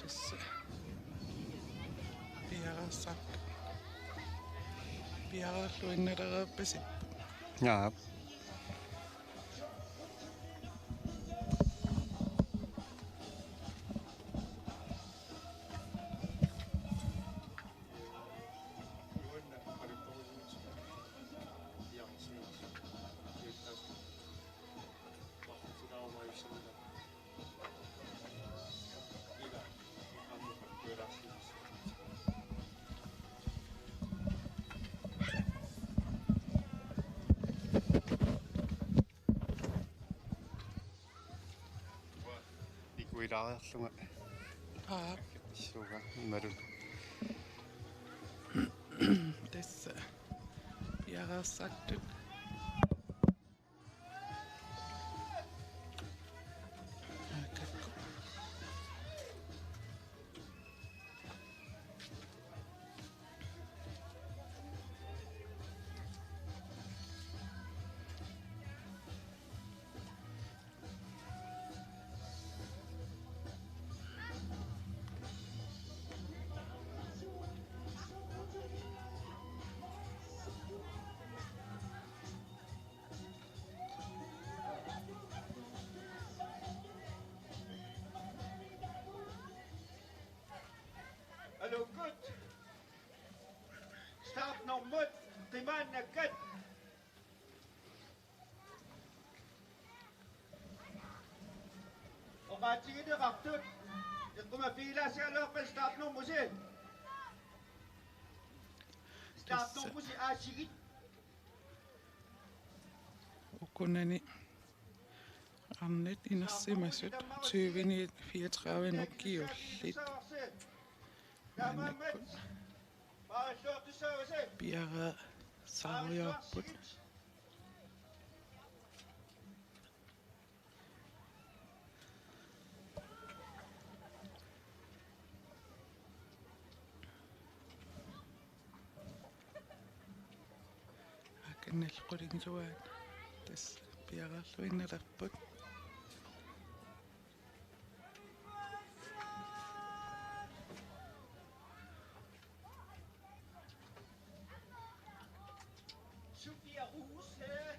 Tassa. Piareersartut. Piareerluinnalereerpasipput. Aap. Ikuilaareerlunga. Aap. Issuuga imalu. Tassa. Piareersartut. Annakkat. Oqaatsigineqartut. Eqqumaffigilaarsigaluarpat startnummusi. Startnummusi aasigit. Ukunani arnat inersimasut tyveni fireogtredive ukiullit. Maannakkut piareersariarput. Akanal qulinsuaat tassa piareerluinnalerput. Sofia Rose.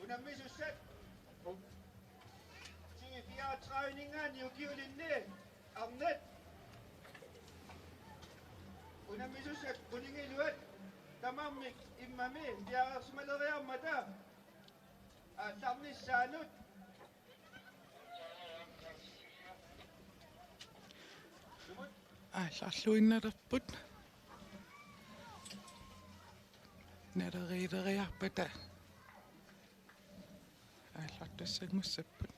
Unammisussat. Tyve fireogtredive-ninngaanniit ukiulinni arnat. Unammisussat qulingiluat tamarmik immami piareersimaleriarmata aallarnissaanut. Aallarluinnalerput. Naleriileriarpata aallartussanngussapput.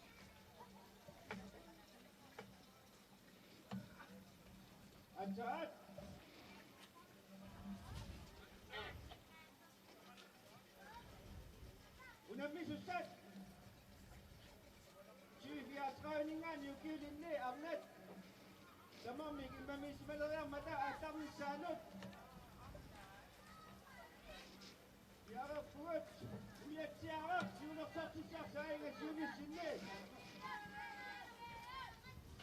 Unammisussat. Tyve fireogtredive-ninngaanniit ukiulinni arnat. Tamarmik immamiissimaleriarmata aallarnissaanut. Piareerpugut. Umiatsiareerpoq siulersortissarsi aingasuunissinni.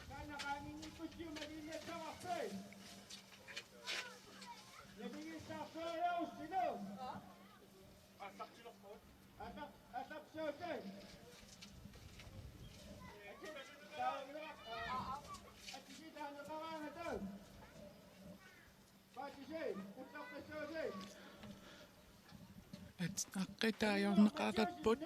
Kaannaqaanginngikkussiuk maliinnassavarsi. Nalinginnaasarsiorussi. Aallartilerpugut. Aallar-, aallartilerpugut. Ati-, taa-, aa, aa. Ati-, taaneqaraangata. Paatisi, aallartilerpugut. At-, aqqut ajorneqartarput.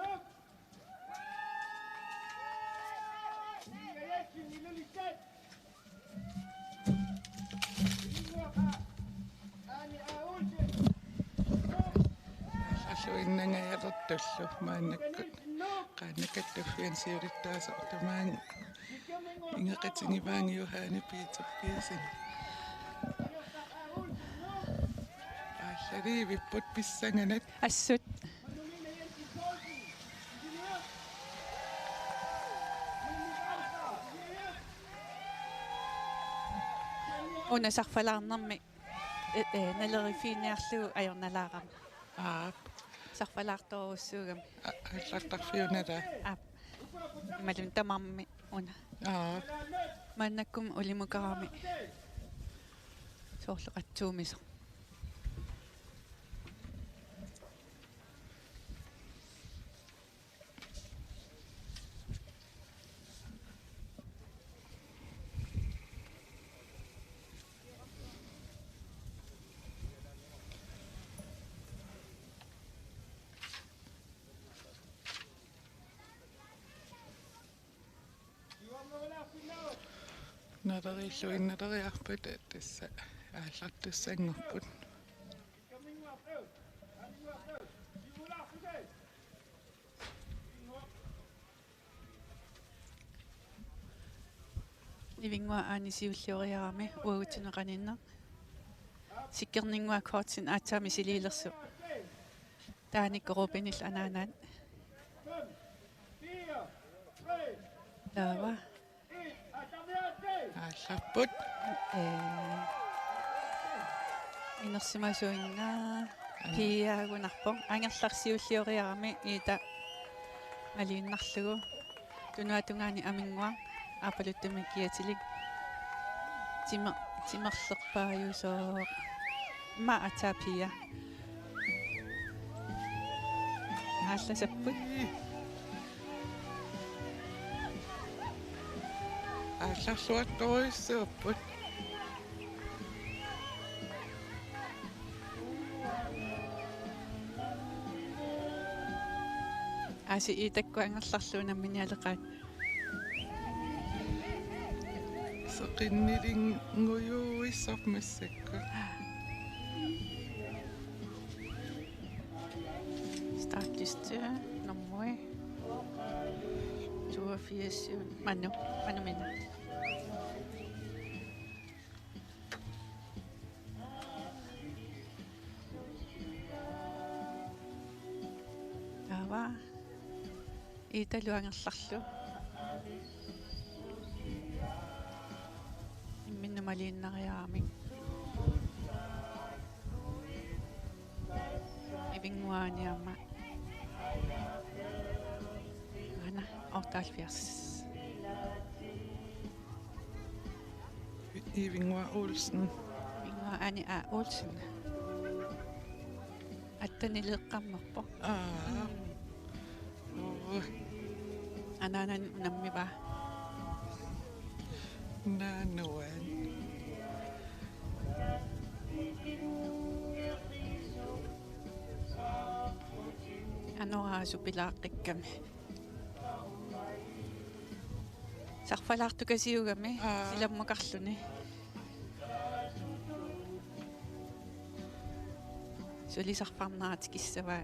Aallarluinnangajalertullu maannakkut Qaannat Kattuffianni siulittaasup tamaanga ingeqatigivaanga Johanne Peter Petersen. Aallarivipput pissanganaq. Assut. Una sarfalaarnermi, e, e, naleriiffiiniarlugu ajornalaarami. Aap. Sarfalaartorujussuugami. A-, aallartarfiunala. Aap. Imaluunniit tamarmi una. Aap. Maannakkut ulimukarami. Soorlu qatsuumisoq. Naleriilluinnaleriarpata tassa aallartussanngorput. Nivinnguaq Aani siullioriarami uagutsinnut qaninneq. Sikkerninnguaq Kortsen aatsaat misiliilersoq. Taanikkut Rubenillu anaanaat. Taava. Aallarput. Ee, inersimasuinnaq piiaagunarpoq. Angerlarsiullioriarami Iita maliinnarlugu. Tunuatungaani Aminnguaq, Aappaluttumik kiatilik. Timer-, timerlerpaajusoq. Ima ataa Pia. Aallasapput. Aallarluartorujussuupput. Aasiit takkua angerlarlugu namminialeqaat. Seqinnilingujuuissormat massakkut. Startliste nummer toogfirs. Manu, Manu Mina. Taava Iitalu angerlarlugu. Imminnut maliinnariarami. Ivinnguaani aamma. Aana, otteoghalvfjerds. Ivinnguaq Olsen. Ivinnguaq Aani A. Olsen. Attenileeqqammerpoq. Aa. Uu. Anaanani unammivaa. Naanuan. Anoraasu pilaaqqikkami. Sarfalaartukasiugami. Aa. Silammukarluni. Suli sarfarnera tikissavaa.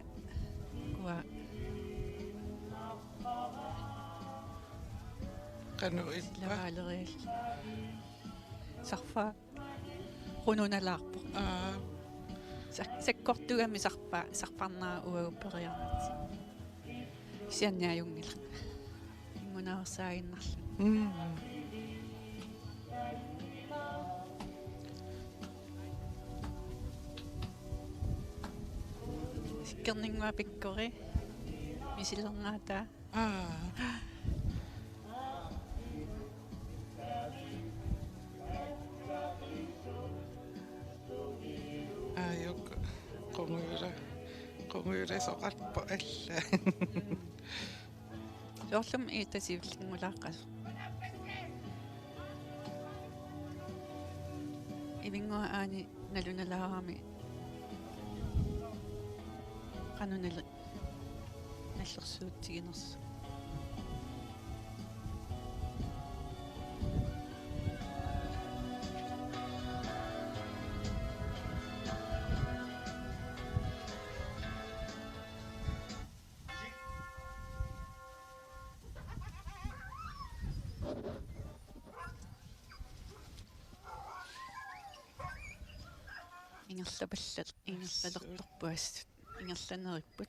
Ukua. Qanoq ippa? Silavaalerial. Sarfaa. Qununalaarpoq. Aa. Sak-, sakkortugami sarpa-, sarfarnera uagut periarnitsi. Kisianni ajunngilaq. Ingunaarsaaginnarluni. Mm. Sikkerninnguaq pikkori. Misilerngaataa. Aa. Aajuku qungujula-, qungujulasoqarpoq alla. Soorlumi Iita siullinngulaaqqasoq. Ivinnguaq Aani nalunalaarami. Qanoq nali-, nallersuutiginersoq. Ingerlapallat, ingerlalertorput assut. Ingerlaneripput.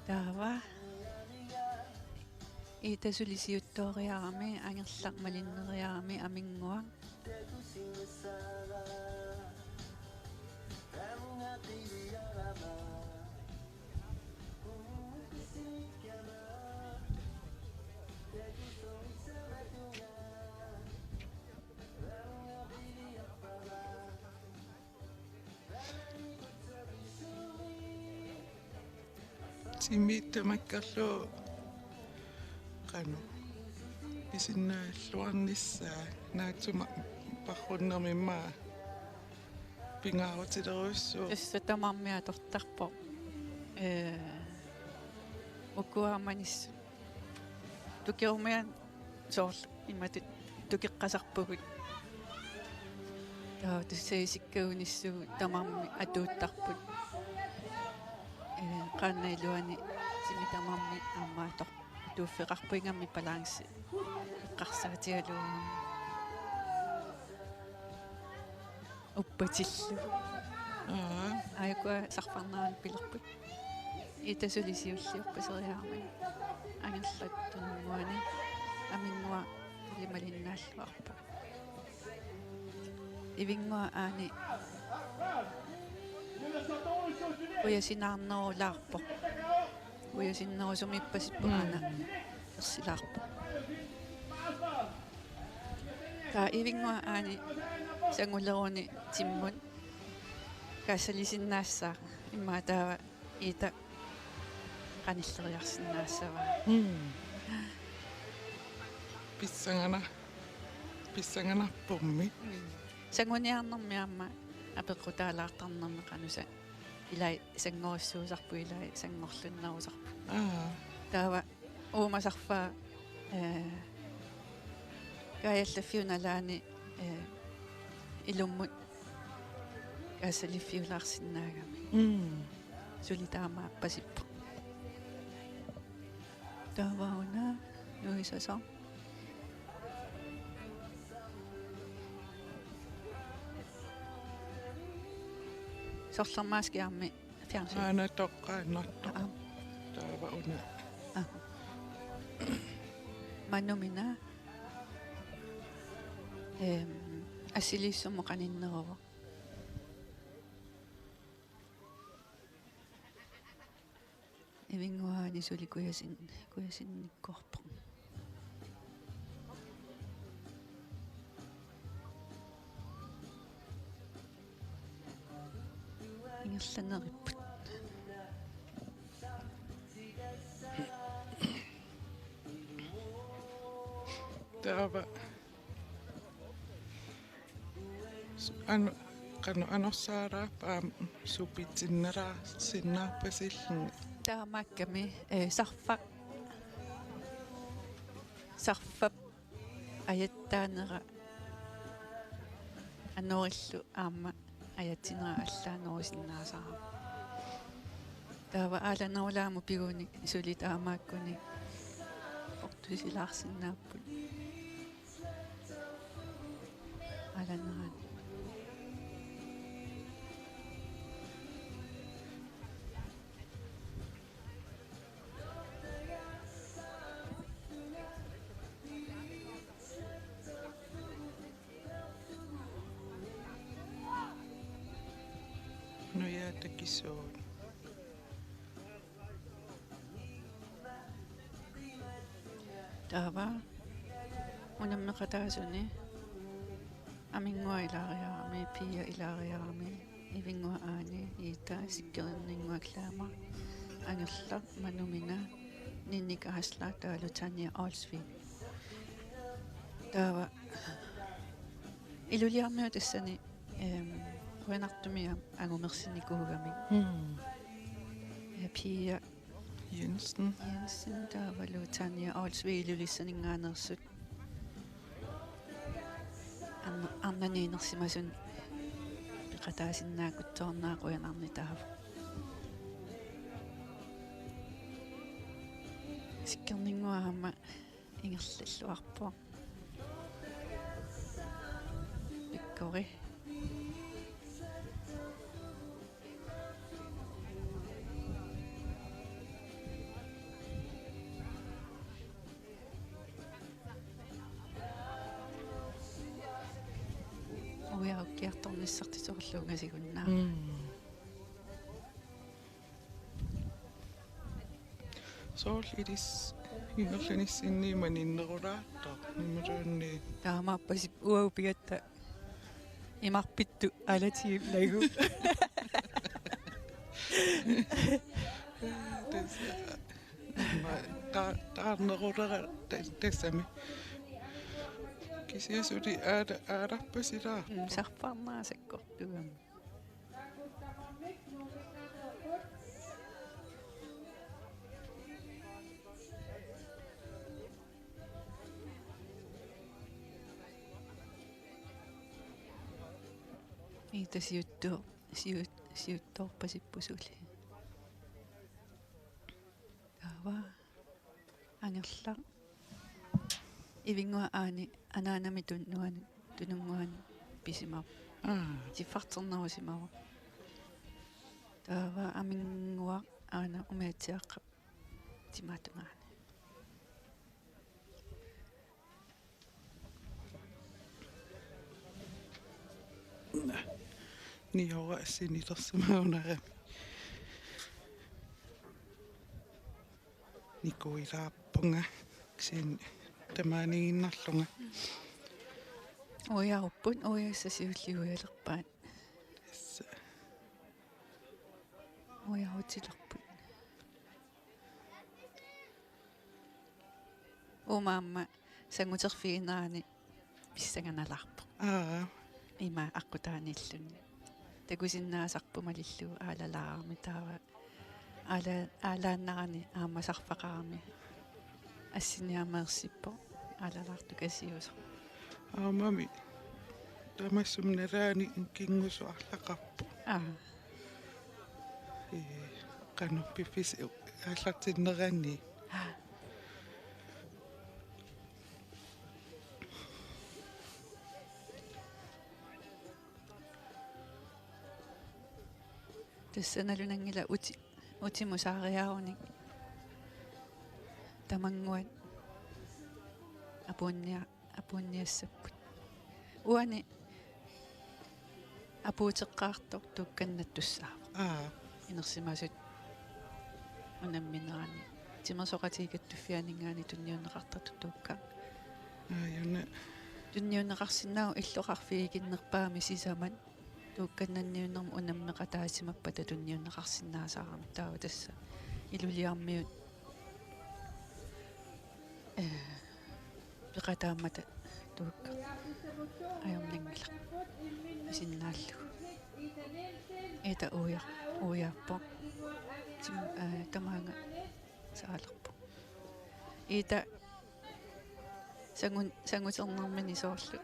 Taava. Iita suli siuttooriarami, angerlaq malinneriarami, Aminnguaq. Timi tamakkerlugu qanoq pisinnaalluarnissaa naatsumik paarrunnermi immaqa pingaarutilerujussuuvoq. Tassa tamarmik atortarpoq. Ee, ukua manissut. Tukerumian soorlu imatut tukeqqasarpugut. Taava tassa isikkagunissuugut tamarmik atuuttarput. Ee, qaannat iluanni timi tamarmik aamma ator-, atuuffeqarpoq ingammik balance eqqarsaatigalugu. Uppatillu. Aa. Aajuku sarfarnerani pilerput. Iita suli siulliorpaseriarami. Angerlaq tununnguani. Aminnguaq suli malinnaalluarpoq. Ivinnguaq Aani. Kujasinaarnerulaarpoq. Kujasinnerusumiippasippoq. Mm. Aana ersilaarpoq. Taava Ivinnguaq Aani sanguleruni timmut kaassalisinnaassaaq, immaqa taava Iita qanilleriarsinnaassaaq. Mm. Pissangana-, pissanganarpormi. Mm. Sanguniarnermi aamma apeqqutaalaartarnermi qanoq sa-, ilai sanngorsuusarput, ilai sanngorlunnerusarput. Aa. Taava uumasarfaa, eh, kaajallaffiup nalaani, eh, ilummut kaassaliffiulaarsinnaagami. Mm. Suli taamaappasippoq. Taava una nuisasoq. Sorlermaa skærmi fjernsyn. Aana toqqaannartoq. Aa. Taava una. Aa. Manumina. Ehm, assiliissummut qaninneruvoq. Ivinnguaq Aani suli kujasin-, kujasinnikkoorpoq. Ingerlaneripput. Taava. Su-, ano-, qanoq anorsaaraappa aamma supitsinnera-, sinnaarpasilluni? Taamaakkami, eh, sarfa-, sarfap ajattaanera anorillu aamma ajatsinera allaanerusinnaasarami. Taava aalanerulaamut piguni suli taamaakkunik ortusilaarsinnaapput. Aalanerani. Nujaa takisuut. Taava unammeqataasuni Aminnguaq ilaariarami, Pia ilaariarami, Ivinnguaq Aani, Iita, Sikkerninnguaq Klaama, Angerlaq, Manumina, Ninni Kaasla, taavalu Tanja Olsvig. Taava Ilulissarmiut tassani, ehm, qujanartumik angumersinnikuugamik. Mm. Ja, Pia Jensen. Jensen, taavalu Tanja Olsvig Ilulissaninngaanneersut. Arn-, arnaniinersimasunut peqataasinnaakutsoornera qujanarnitaavoq. Sikkerninnguaq aamma ingerlalluarpoq. Pikkori. Uiarukkiartornissartik soorlu ungasiguna. Mm. Soorlu ilissi ingerlanissinni maninnerulaartoq imaluunniit. Taamaappasippoq uagut pigatta imarpittut alatigillugu. Tassa, ma-, ta-, taarnerulera ta-, tassami. Kisianni suli aala-, aalarpasilaarpoq. Mm, sarfarnera sakkortugami. Iita siuttu-, siut-, siuttoorpasippoq suli. Taava Angerlaq. Ivinnguaq Aani anaanami tunnuani, tununnguani pisimavoq. Aa. Siffarternerusimavoq. Taava Aminnguaq Aana umiatsiaaqqap timaatungaani. Niora assinilersimagunarami. Nikuilaarpunga kisianni tamaaniiginnarlunga. Uiarupput, uiassaq siulliujalerpaat. Yes. Uiarutilerput. Uuma aamma sanguterfiginerani pissanganalaarpoq. Aa. Ima aqqutaaniilluni. Takusinnaasarpoq malillugu aalalaarami taava. Aala-, aalaannarani aamma sarfaqarami. Assini aamma ersippoq. Aalalaartukasiusoq. Aammami. Tamassi nalaani kingusuarlaqarpoq. Aa. Ee, qanoq piffissaq aallartinnerani. Aa. Tassa nalunanngilaq uti-, utimut saariaarunik tamannguat apuunnia-, apuunniassapput. Uani apuuteqqaartoq tuukkannattussaavoq. Aa. Inersimasut unamminerani. Timersoqatigiit Kattuffianninngaanniit tunniunneqartartut tuukkaat. Aajuna. Tunniunneqarsinnaavoq illoqarfiit ikinnerpaamik sisamat. Tuukkannanniunnermik unammeqataasimappata tunniunneqarsinnaasarami taava tassa Ilulissarmiut, ee, peqataammata tuukka ajornanngilaq isinnaallugu. Iita uia-, uiaappoq. Tim-, ee, tamaanga saalerpoq. Iita sangun-, sanguternermini soorlu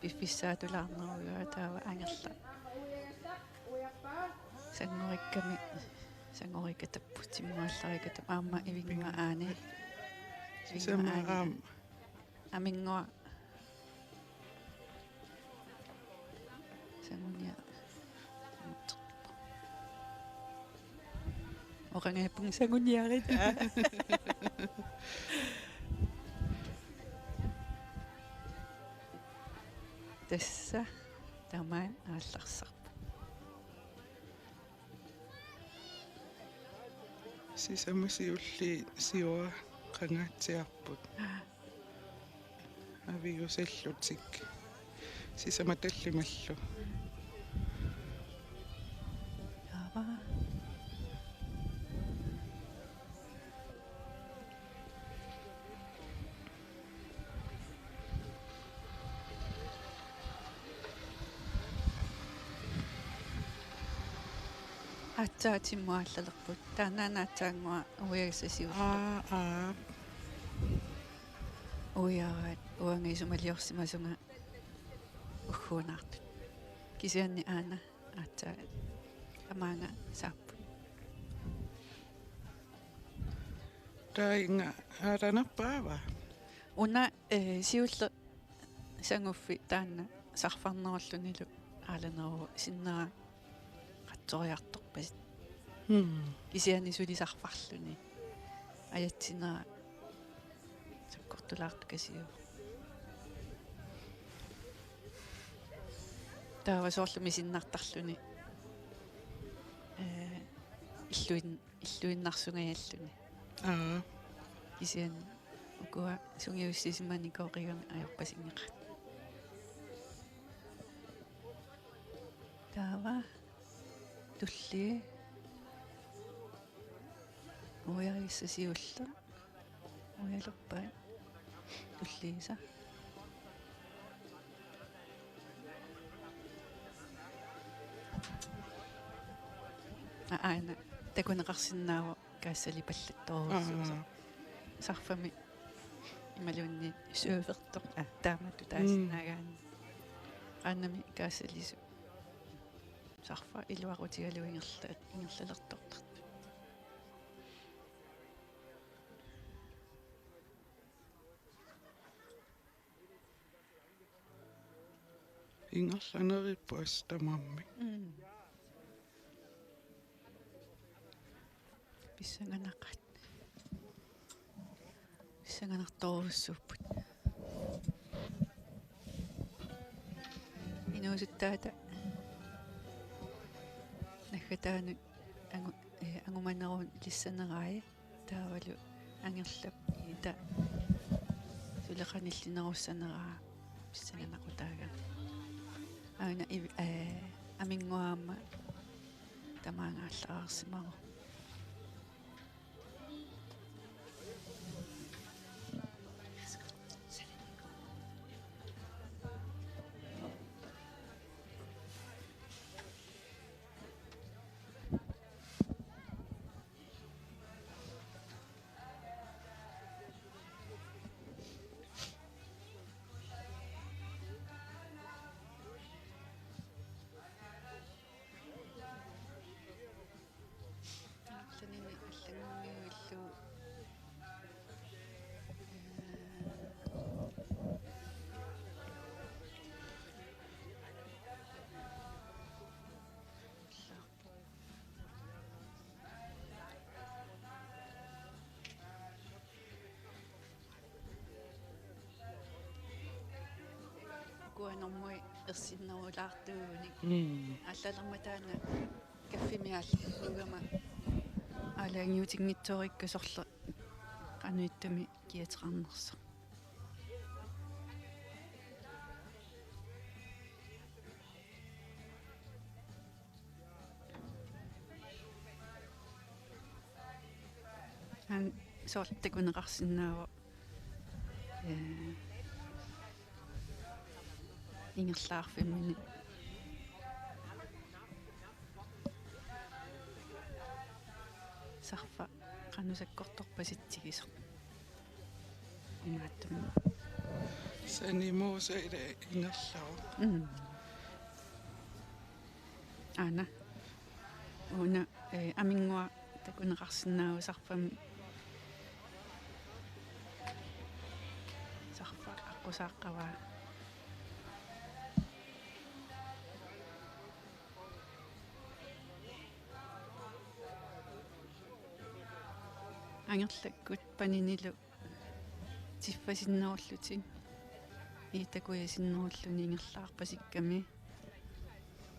piffissaatulaarnerugaa taava angerla-. Sangorikkami, sangorikatapput, timmuallarikatapput, aamma ivinnguaq aani. Ivinnguaq aani. Sisamat aamma. Aminnguaq. Sangunia-. Oqanngippunga sanguniarita. Tassa tamaat aallarsarpoq. Sisamat siulliit siuara qangaatsiarput. Aviusallutik. Sisamat tallimallu. Taava. Aatsaat timmuallalerput. Taannaana aatsaannguaq uiagassaq siulleq. Aa, aa. Uiaraat uanga isumaliorsimasunga ugguunaartut. Kisianni aana aatsaat tamaanga saapput. Taava inga aalanerpaava? Una, ee, siulleq sanguffi taanna sarfarnerullunilu aalaneruvoq sinnera qatsoriartorpasippoq. Hmm. Kisianni suli sarfarluni. Ajatsinera sakkortulaartukasiuvoq. Taava soorlu misinnartarluni. Ee, illuin-, illuinnarsungajaalluni. Aa. Kisianni ukua sungiussisimanikooqigami ajorpasinngeqaat. Taava tullia. Uiagassaq siulleq. Uialerpaat. Tulliisa. Aa, aana. Takuneqarsinnaavoq kaassalipallattoorussuu. Aa. Sarfami imaluunniit søvertoq. Aa, taamatut taasinnaagaanni. Mm. Qaannami kaassalisut. Sarfaq iluaqutigalugu ingerla-, ingerlalertortartut. Ingerlanerippoq assut tamarmik. Mm. Pissanganaqaat. Pissanganartorujussuupput. Inuusuttaata naggataanut angu-, eh, angumanerulissanerai taavalu angerlap iita suli qanillinerussaneraa pissanganaqutaagami. Aana iv-, eh, aminnguaq aamma tamaanga aallarsimavoq. Allanini allanngunngivillugu. Kuanermui ersinnerulaartuugunik. Mm. Allalermat taanna kaffimi aallugama aalajangiutinngitsoorikka sorleq qanoq ittumi kiateqarnersoq. Aana soorlu takuneqarsinnaavoq, ee, ingerlaarfimminni sarfaq qanoq sakkortorpasitsigisoq. Imaattumik. Sanimuusa ila ingerlavoq. Mm. Aana. Una, eh, aminnguaq takuneqarsinnaavoq sarfammi. Sarfaq aqqusaaqqavaa. Angerlakkut paninilu tiffasinnerullutik, iita kujasinnerulluni ingerlaarpasikkami.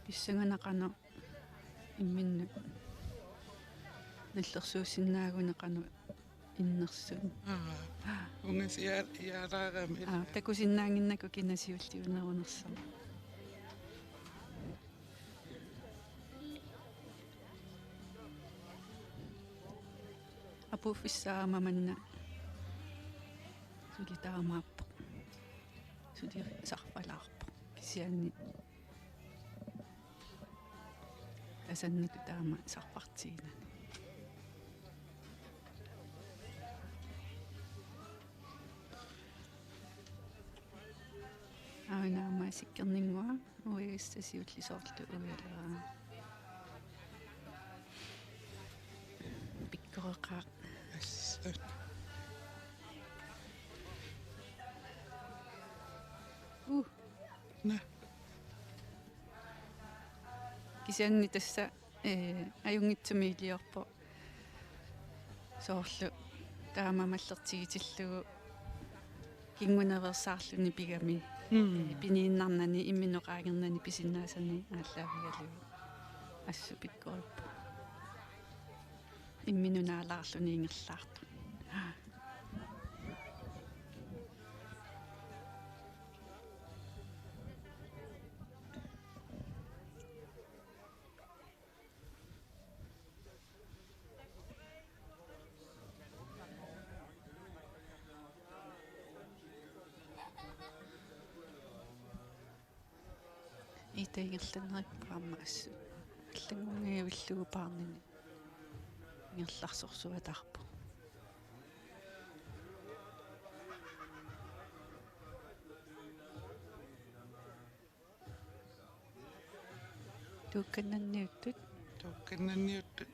Pissanganaq qanoq imminnut nallersuussinnaagunik qanoq innersut. Aa. Ungasiaalaarami. Aa, takusinnaannginnakku kina siulliunerunersoq. Apuuffissaarama manna suli taamaappoq. Suli sarfalaarpoq. Kisianni asannatut taama sarfartiginani. Aana aamma sikkerninnguaq uigassaq siulliit soorlu uialeraa. Pikkoreqaaq. Assut. Uh. Naa. Kisianni tassa, eh, ajunngitsumik iliorpoq. Soorlu taama mallertigitillugu kingunaveersaarluni pigami. Mm. Eh, piniinnarnani imminut qaangernani pisinnaasani aallaavigalugu. Assut pikkorippoq. Imminut naalaarluni ingerlaartoq. Iita ingerlannerippoq aamma assut. Allanngunngivillugu paarnini ingerlarsorsuataarpoq. Tuukkannanniuttut. Tuukkannanniuttut.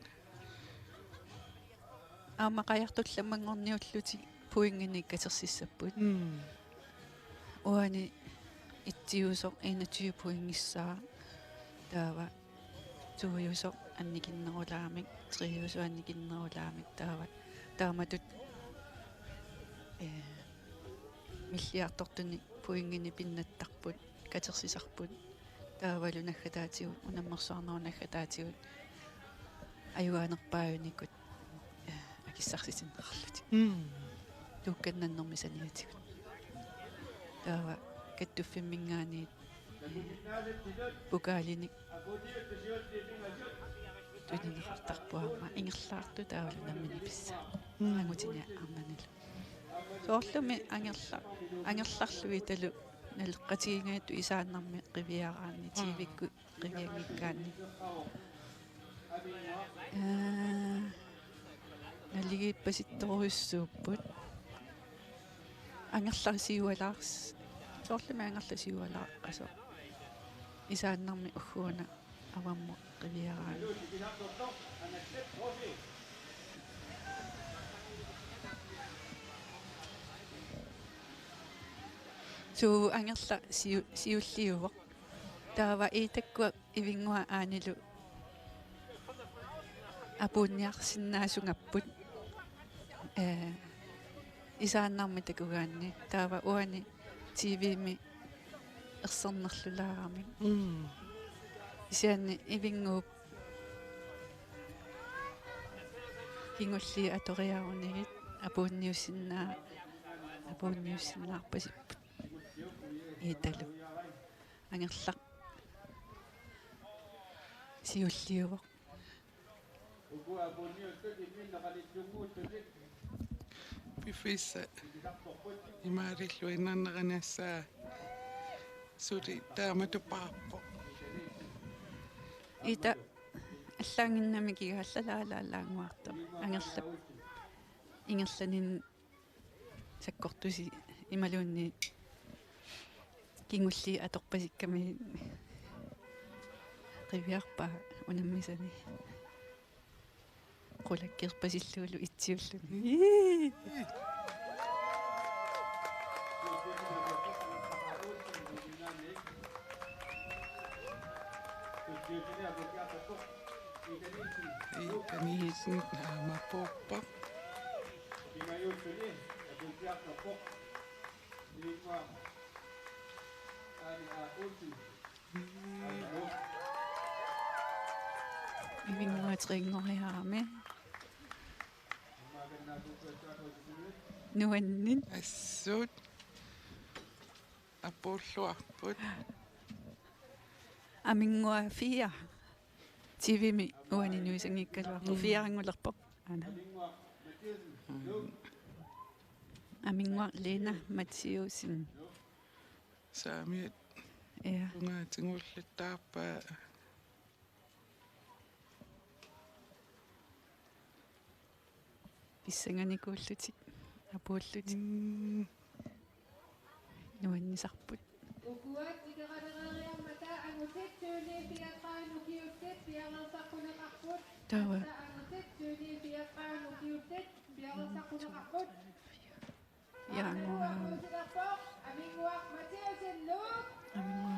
Aamma qajartullammanngorniullutik pointinik katersissapput. Mm. Uani etsiusoq enogtyve pointissaaq. Taava toiusoq annikinnerulaamik, triusoq annikinnerulaamik taava. Taamatut, eh, milliartortunik pointinik pinnattarput, katersisarput. Taavalu naggataatigut, unammersuarnerup naggataatigut Ajugaanerpaajunikut, eh, akissarsitinneqarlutik. Mm. Tuukkannannermi saniatigut. Taava kattuffimminngaanniit, eh, pokalinik tunineqartarpoq aamma ingerlaartut taavalu nammineq pissaat. Mm. Angutini arnanilu. Soorlumi angerla-, angerlarluitalu naleqqatigigaangata isaannarmik qiviaraanni, mm, T V-kkut qivianngikkaanni. Ee, naligiippasittorujussuupput. Angerlarsiualaars-, soorlumi angerlarsiualaaqqasoq. Isaannarmik ugguuna avammut qiviaraanni. Suu angerla siu-, siulliuvoq. Taava Iitakkua Ivinnguaq Aanilu apuunniarsinnaasungapput, ee, isaannarmik takugaanni. Taava uani T V-mi ersernerlulaaramik. Mm. Kisianni Ivinnguup kingulliit atoriarunigit apuunniussinnaa-, apuunniussinnaarpasipput Iitalu. Angerlaq siulliuvoq. Piffissaq imaalilluinnarnerani assaa suli taamatupaarpoq. Iita allaannginnami kigaallalaalaalaannguartoq. Angerlap ingerlaninni sakkortusi imaluunniit kingulliit atorpasikkami qiviarpaa unammisani. Qulakkeerpasillugulu itsiulluni. Iita Nielsen aamma apuuppoq. Ivinnguaq tregoriarami. Nuanneq. Assut. Apuulluarput. Aminnguaq fire. T V-mi uani nuisanngikkaluarpoq. Mm. Fire-nngulerpoq. Aana. Mm. Aminnguaq Lena Mathiussen. Saamiat. Ja. Tungaatinnguullattaarpaa. Pissanganikuullutik, apuullutik. Mm. Nuannisarput. Ukua tikerarereeriarmata angutit tyveni fireogtredive ukiullit piareersaqquneqarput. Taava. Tassa angutit tyveni fireogtredive ukiullit piareersaqquneqarput. Januar. Aminnguaq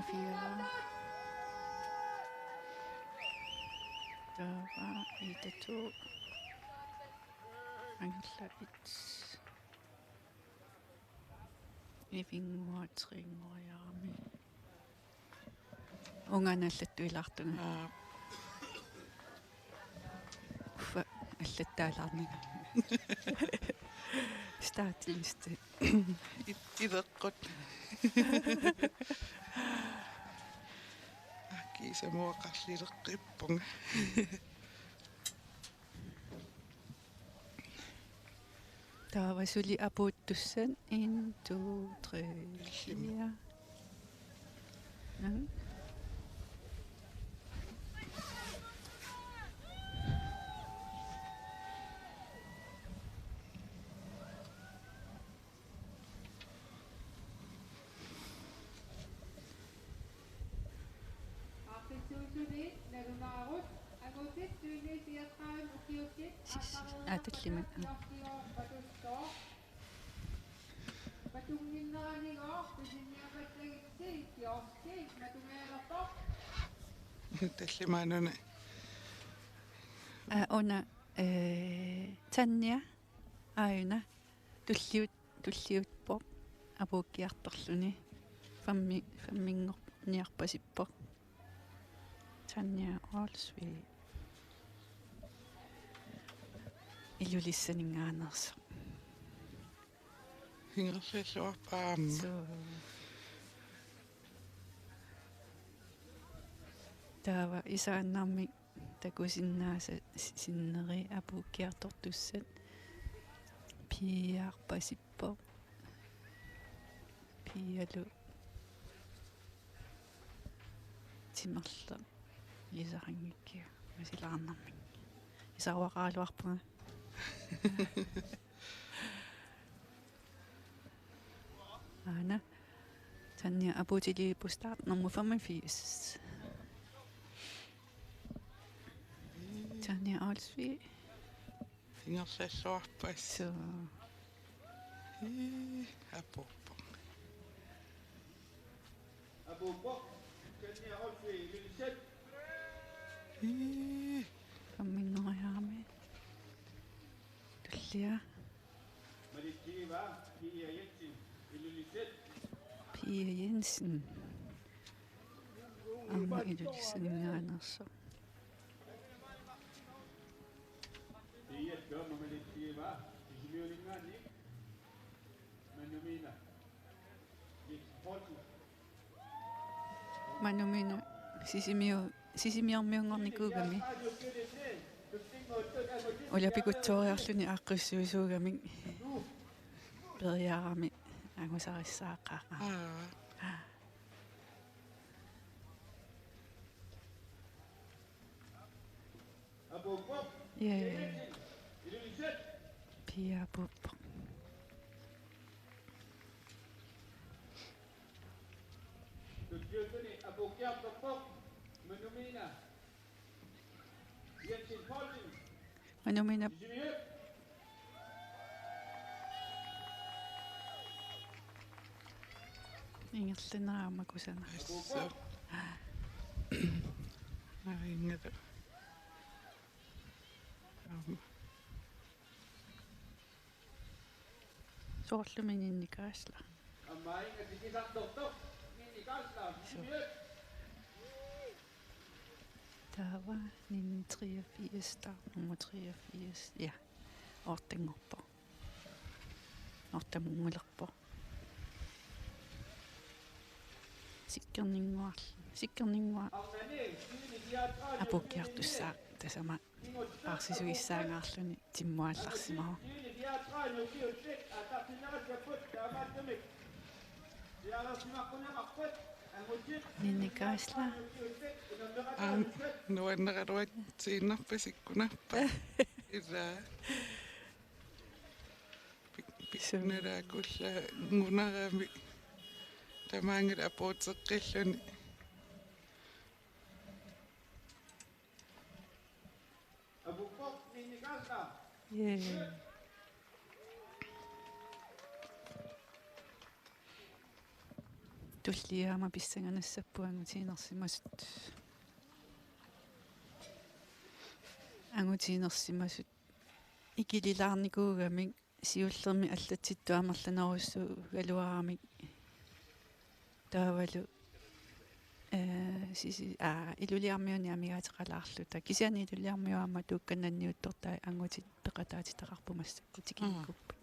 fire. Taava Iita to. Angerlaq et. Ivinnguaq tre-nnguarami. Uunga allattuilaartunga. Aap. Uffa, allattaalaarnanga. Startliste. It-, ileqqut. Akisamuaqarlileqqippunga. Taava suli apuuttussat en, to, tre, fire. Ja. Aaqqissuussuni nalunaarut angutit tyveni fireogtredive ukiullit. Sis-, aa, tallimat. Aaqqareersimanerpaa Kiorki Patussaaq. Matunnginneranigooq pisiniarpassagitsi Kiorki matunngilerpoq. Tallimaanuna. Aa, una, eh, Tanja, aajuna, tulliut-, tulliuppoq, apuukkiartorluni, femmi-, femminngorniarpasippoq. Tanja Olsvig. Ilulissaninngaanneersoq. Ingerlalluarpara aamma. Suu. Taava isaannarmik takusinnaasat si-, sinneri apuukkiartortussat piiarpasippoq. Piialu timerleq ilisaranngikkikka misilaarnarmik. Isaruaqaraluarpunga. Aana. Tanja apuutiliippoq start nummer femogfirs. Tanja Olsvig. Ingerlalluarpasi. Suu. Ii, apuuppoq. Apuuppoq. Tanja Olsvig, Ilulissat. Ii. Kamminngoriarami. Tullia. Malitsigiva Pia Jensen, Ilulissat. Pia Jensen. Aamma Ilulissaninngaanneersoq. Pia Jensen, Malitsigiva, Sisimiuninngaanniit. Manumina. Manumina Sisimiu-, Sisimiormiunngornikuugami. Ulapikutsooriarluni aaqqissuisuugami. Periarami angusarissaaqaaq. Aa. Yay. Pia apuuppoq. Manumina. Ingerlanera aamma kusanaq. Assut. Arinngata. Aamma. Soorlumi Ninni Kaasla. Suu. Taava Ninni treogfirs, start nummer treogfirs. Ja, ottenngorpoq. Ottamunngulerpoq. Sikkerninnguar-, sikkerninnguar-, apuukkiartussaaq tasama paarsisuissaangaarluni timmuallarsimavoq. Ninni Kaasla. Aam, nuanneraluartiinnarpara sikkunarpa. Ilaa. Pik-, pikkunaraakkulla ngunarami tamaanngilaq apuuteqqilluni. Yay. Tullia aamma pissanganassapput angutiinersimasut. Angutiinersimasut ikililaarnikuugamik siullermik allatsittut amerlanerussuugaluaramik taavalu, ee, Sisi-, aa, Ilulissarmiuni amigaateqalaarluta. Kisianni Ilulissarmiut aamma Tuukkannanniuttortai angutit peqataatitaqarput massakkut tikinikuupput.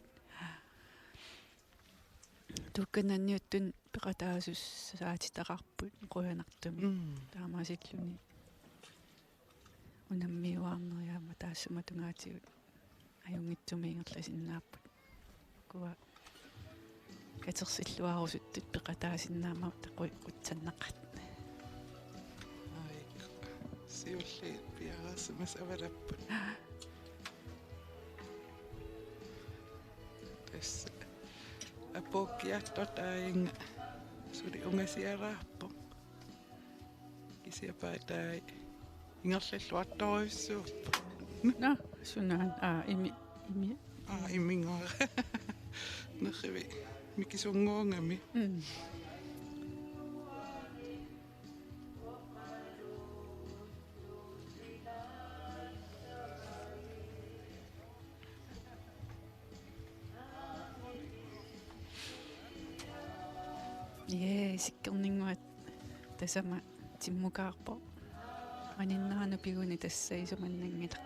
Tuukkannanniuttut peqataasussaatitaqarput qujanartumik. Mm. Taamaasilluni unammiuaarneri aamma taassuma tungaatigut ajunngitsumik ingerlasinnaapput. Ukua katersilluarusuttut peqataasinnaammat taquiqqutsannaqaat. Aik. Siulliit piareersimasut avalapput. Tassa apuukkiartortai suli ungasiaraarpoq. Kisianni paatai ingerlalluartorujussuupput. Nå, sunaana. Aa, imi, imi. Aa, iminngora. Nerrivik mikisunnguugami. Mm. Yay, sikkerninnguaq tasama timmukaarpoq. Maninnaanut piguni tassa isumannanngilaq.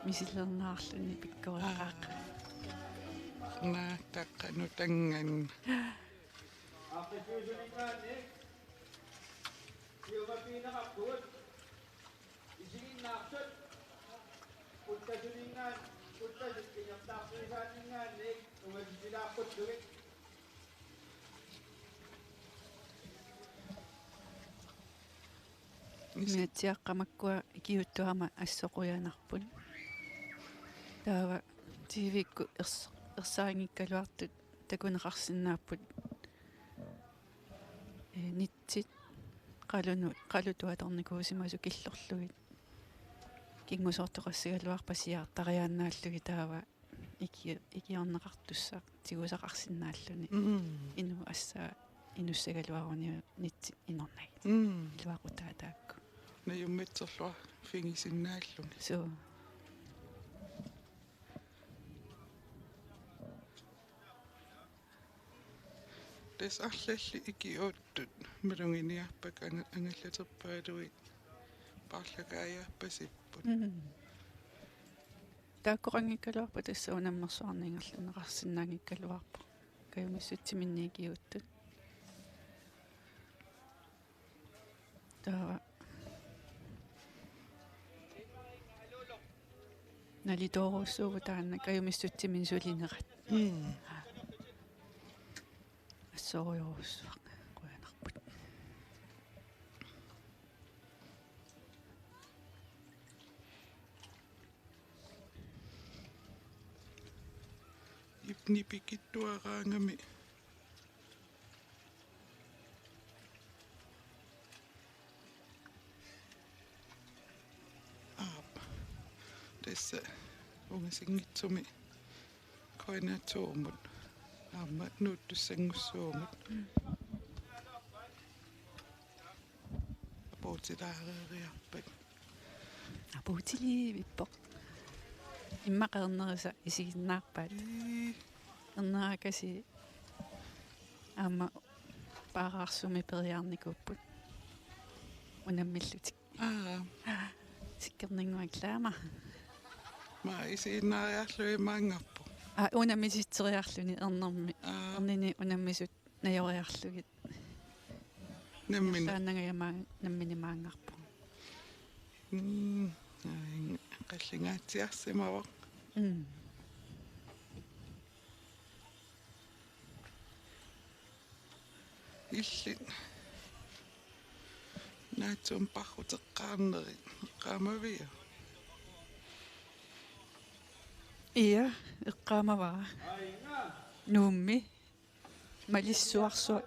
misilernaarluni pikkoreqaaq. Aa. Naataqqa nutangan. Aaqqissuisulinngaanniit siumapiineqarpugut. Isiginnaartut. Uttasulinngaan-, uttasut ingerlaartuisaanninngaanniit ungasissilaaqqullutik. Inatsiaqqat makkua ikiuuttut aamma assorujuarput. Taava T V-kkut ers-, ersarinngikkaluartut takuneqarsinnaapput. Ee, nitsit qalunu-, qalutut atornikuusimasut killorlugit. Kingusoortoqassagaluarpat siaartariaannaallugit taava iki-, ikiorneqartussaq tigusaqarsinnaalluni. Mm. Inuk assaa inussagaluaruni nitsit inornagit. Mm. Iluaqutaat taakku. Najummatserluarfigisinnaalluni. Suu. Tassa arlallit ikiuuttut maluginiarpakka anga-, angallaterpaalui paarlakaajaarpasipput. Mm. Taakkoqanngikkaluarpat tassa unammersuarneq ingerlanneqarsinnaanngikkaluarpoq. Kajumissutsiminnik ikiuuttut. Taava. Nalitoorujussuuvoq taanna kajumissutsiminnik sulinerat. Mm. Assorujorujussuaq qujanarput. Ipni pikittuaraangami. Aap. Tassa ungasinngitsumi Koinatuumut aamma nuuttussanngussuugut. Apuutilaareeriarpat. Apuutiliivippoq. Immaqa ernerisa isiginnaarpaat. Ii. Ernerakasiit aamma paaraarsumik periarnikuupput. Unammillutik. Aa. Sikkerninnguaq taama. Maa isiginnaariarlugit maanngarpoq. Aa, unammisitseriarluni ernermi. Aa. Ernini unammisut najoriarlugit. Nammineq. Ersaannangajak maan-, nammineq maanngarpunga. Mm, aa, qallingaatsiarsimavoq. Mm. Illit. Naatsumik parruteqqaarnerit. Eqqaamaviuk? Ia, eqqaamavara. Nuummi. Malissuarsuaq.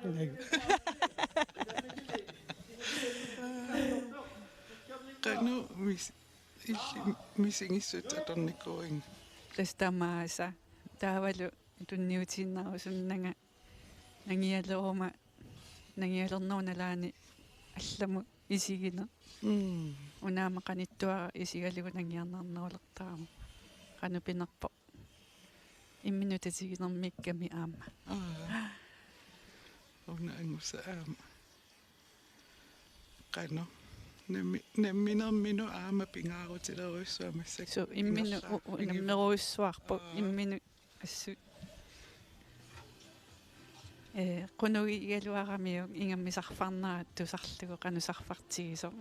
Qanoq mis-, illit misigissutsit atornikuuinnga? Tassa tamaasa. Taavalu tunniutiinnarusunnanga nangialeruma, nangialernerup nalaani allamut isigineq. Mm. Una aamma qanittuaraq isigalugu nangiarnarnerulertarama. Qanoq pinerpoq. Imminut tatiginermiikkami aamma. Aa. Una angusa aamma. Qanoq. Nammi-, namminerminut aamma pingaarutilerujussuaq massakkut. Suu, imminut inerlaarfigivoq. U-, u-, unammerujussuarpoq. Aa. Imminut assut. Ee, qunugigaluaramiuk ingammik sarfarnera tusarlugu qanoq sarfartigisoq.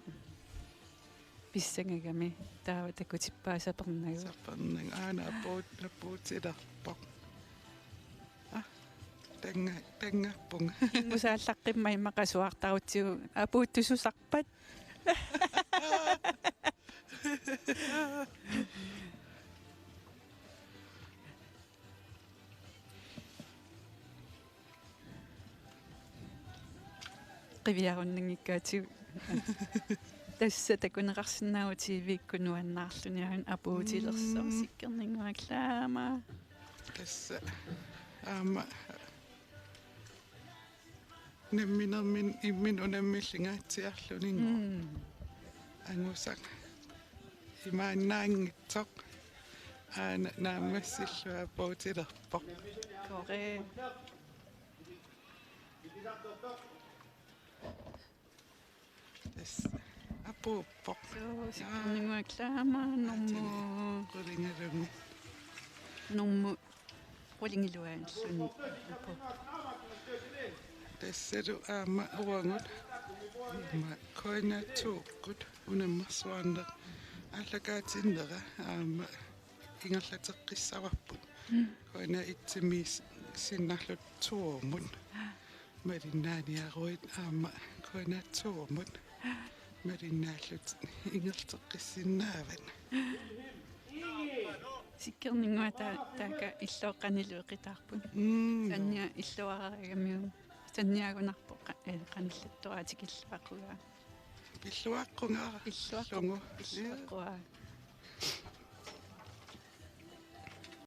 Pissangagami taava takutippaat sapernagu. Sapernagu. Aana apuut-, apuutilerpoq. Aa, tannga-, tanngarpunga. Kingusaallaqqimmata immaqa suaartarutsigu apuuttususarpat. Qiviarunanngikkaatigut. Tassa takuneqarsinnaavoq T V-kkut nuannaarluni aana apuutilersoq. Mm. Sikkerninnguaq taama. Tassa aamma namminermini imminut unammillingaatsiarluni. Mm. Angusaq imaannaanngitsoq. Aana naammassillugu apuutilerpoq. Korrekt. Tassa. Ap-, puuppoq. Suu, Sikkerninnguaq aamma normu. Qulingalugu. Normu qulingiluaalluni. Upo. Tassalu aamma uagut. Aamma K N R to-kkut unammersuarneq aallakaatinnera aamma ingerlateqqissavarput. K N R et-imiit sinnarluta to-mut. Malinnaaniaruit aamma K N R to-mut. Malinnaalluta ingerlateqqissinnaavat. Sikkerninnguaq ta-, taakku illuaqqanilu eqitaarput. Mm. Sanja illuaraagamiuk. Sanjaagunarpoq qa-, eh, qanillattoq tikilluaqqugaa. Pilluaqqunga. Pilluaqqu-, Lungu. pilluaqqugaa.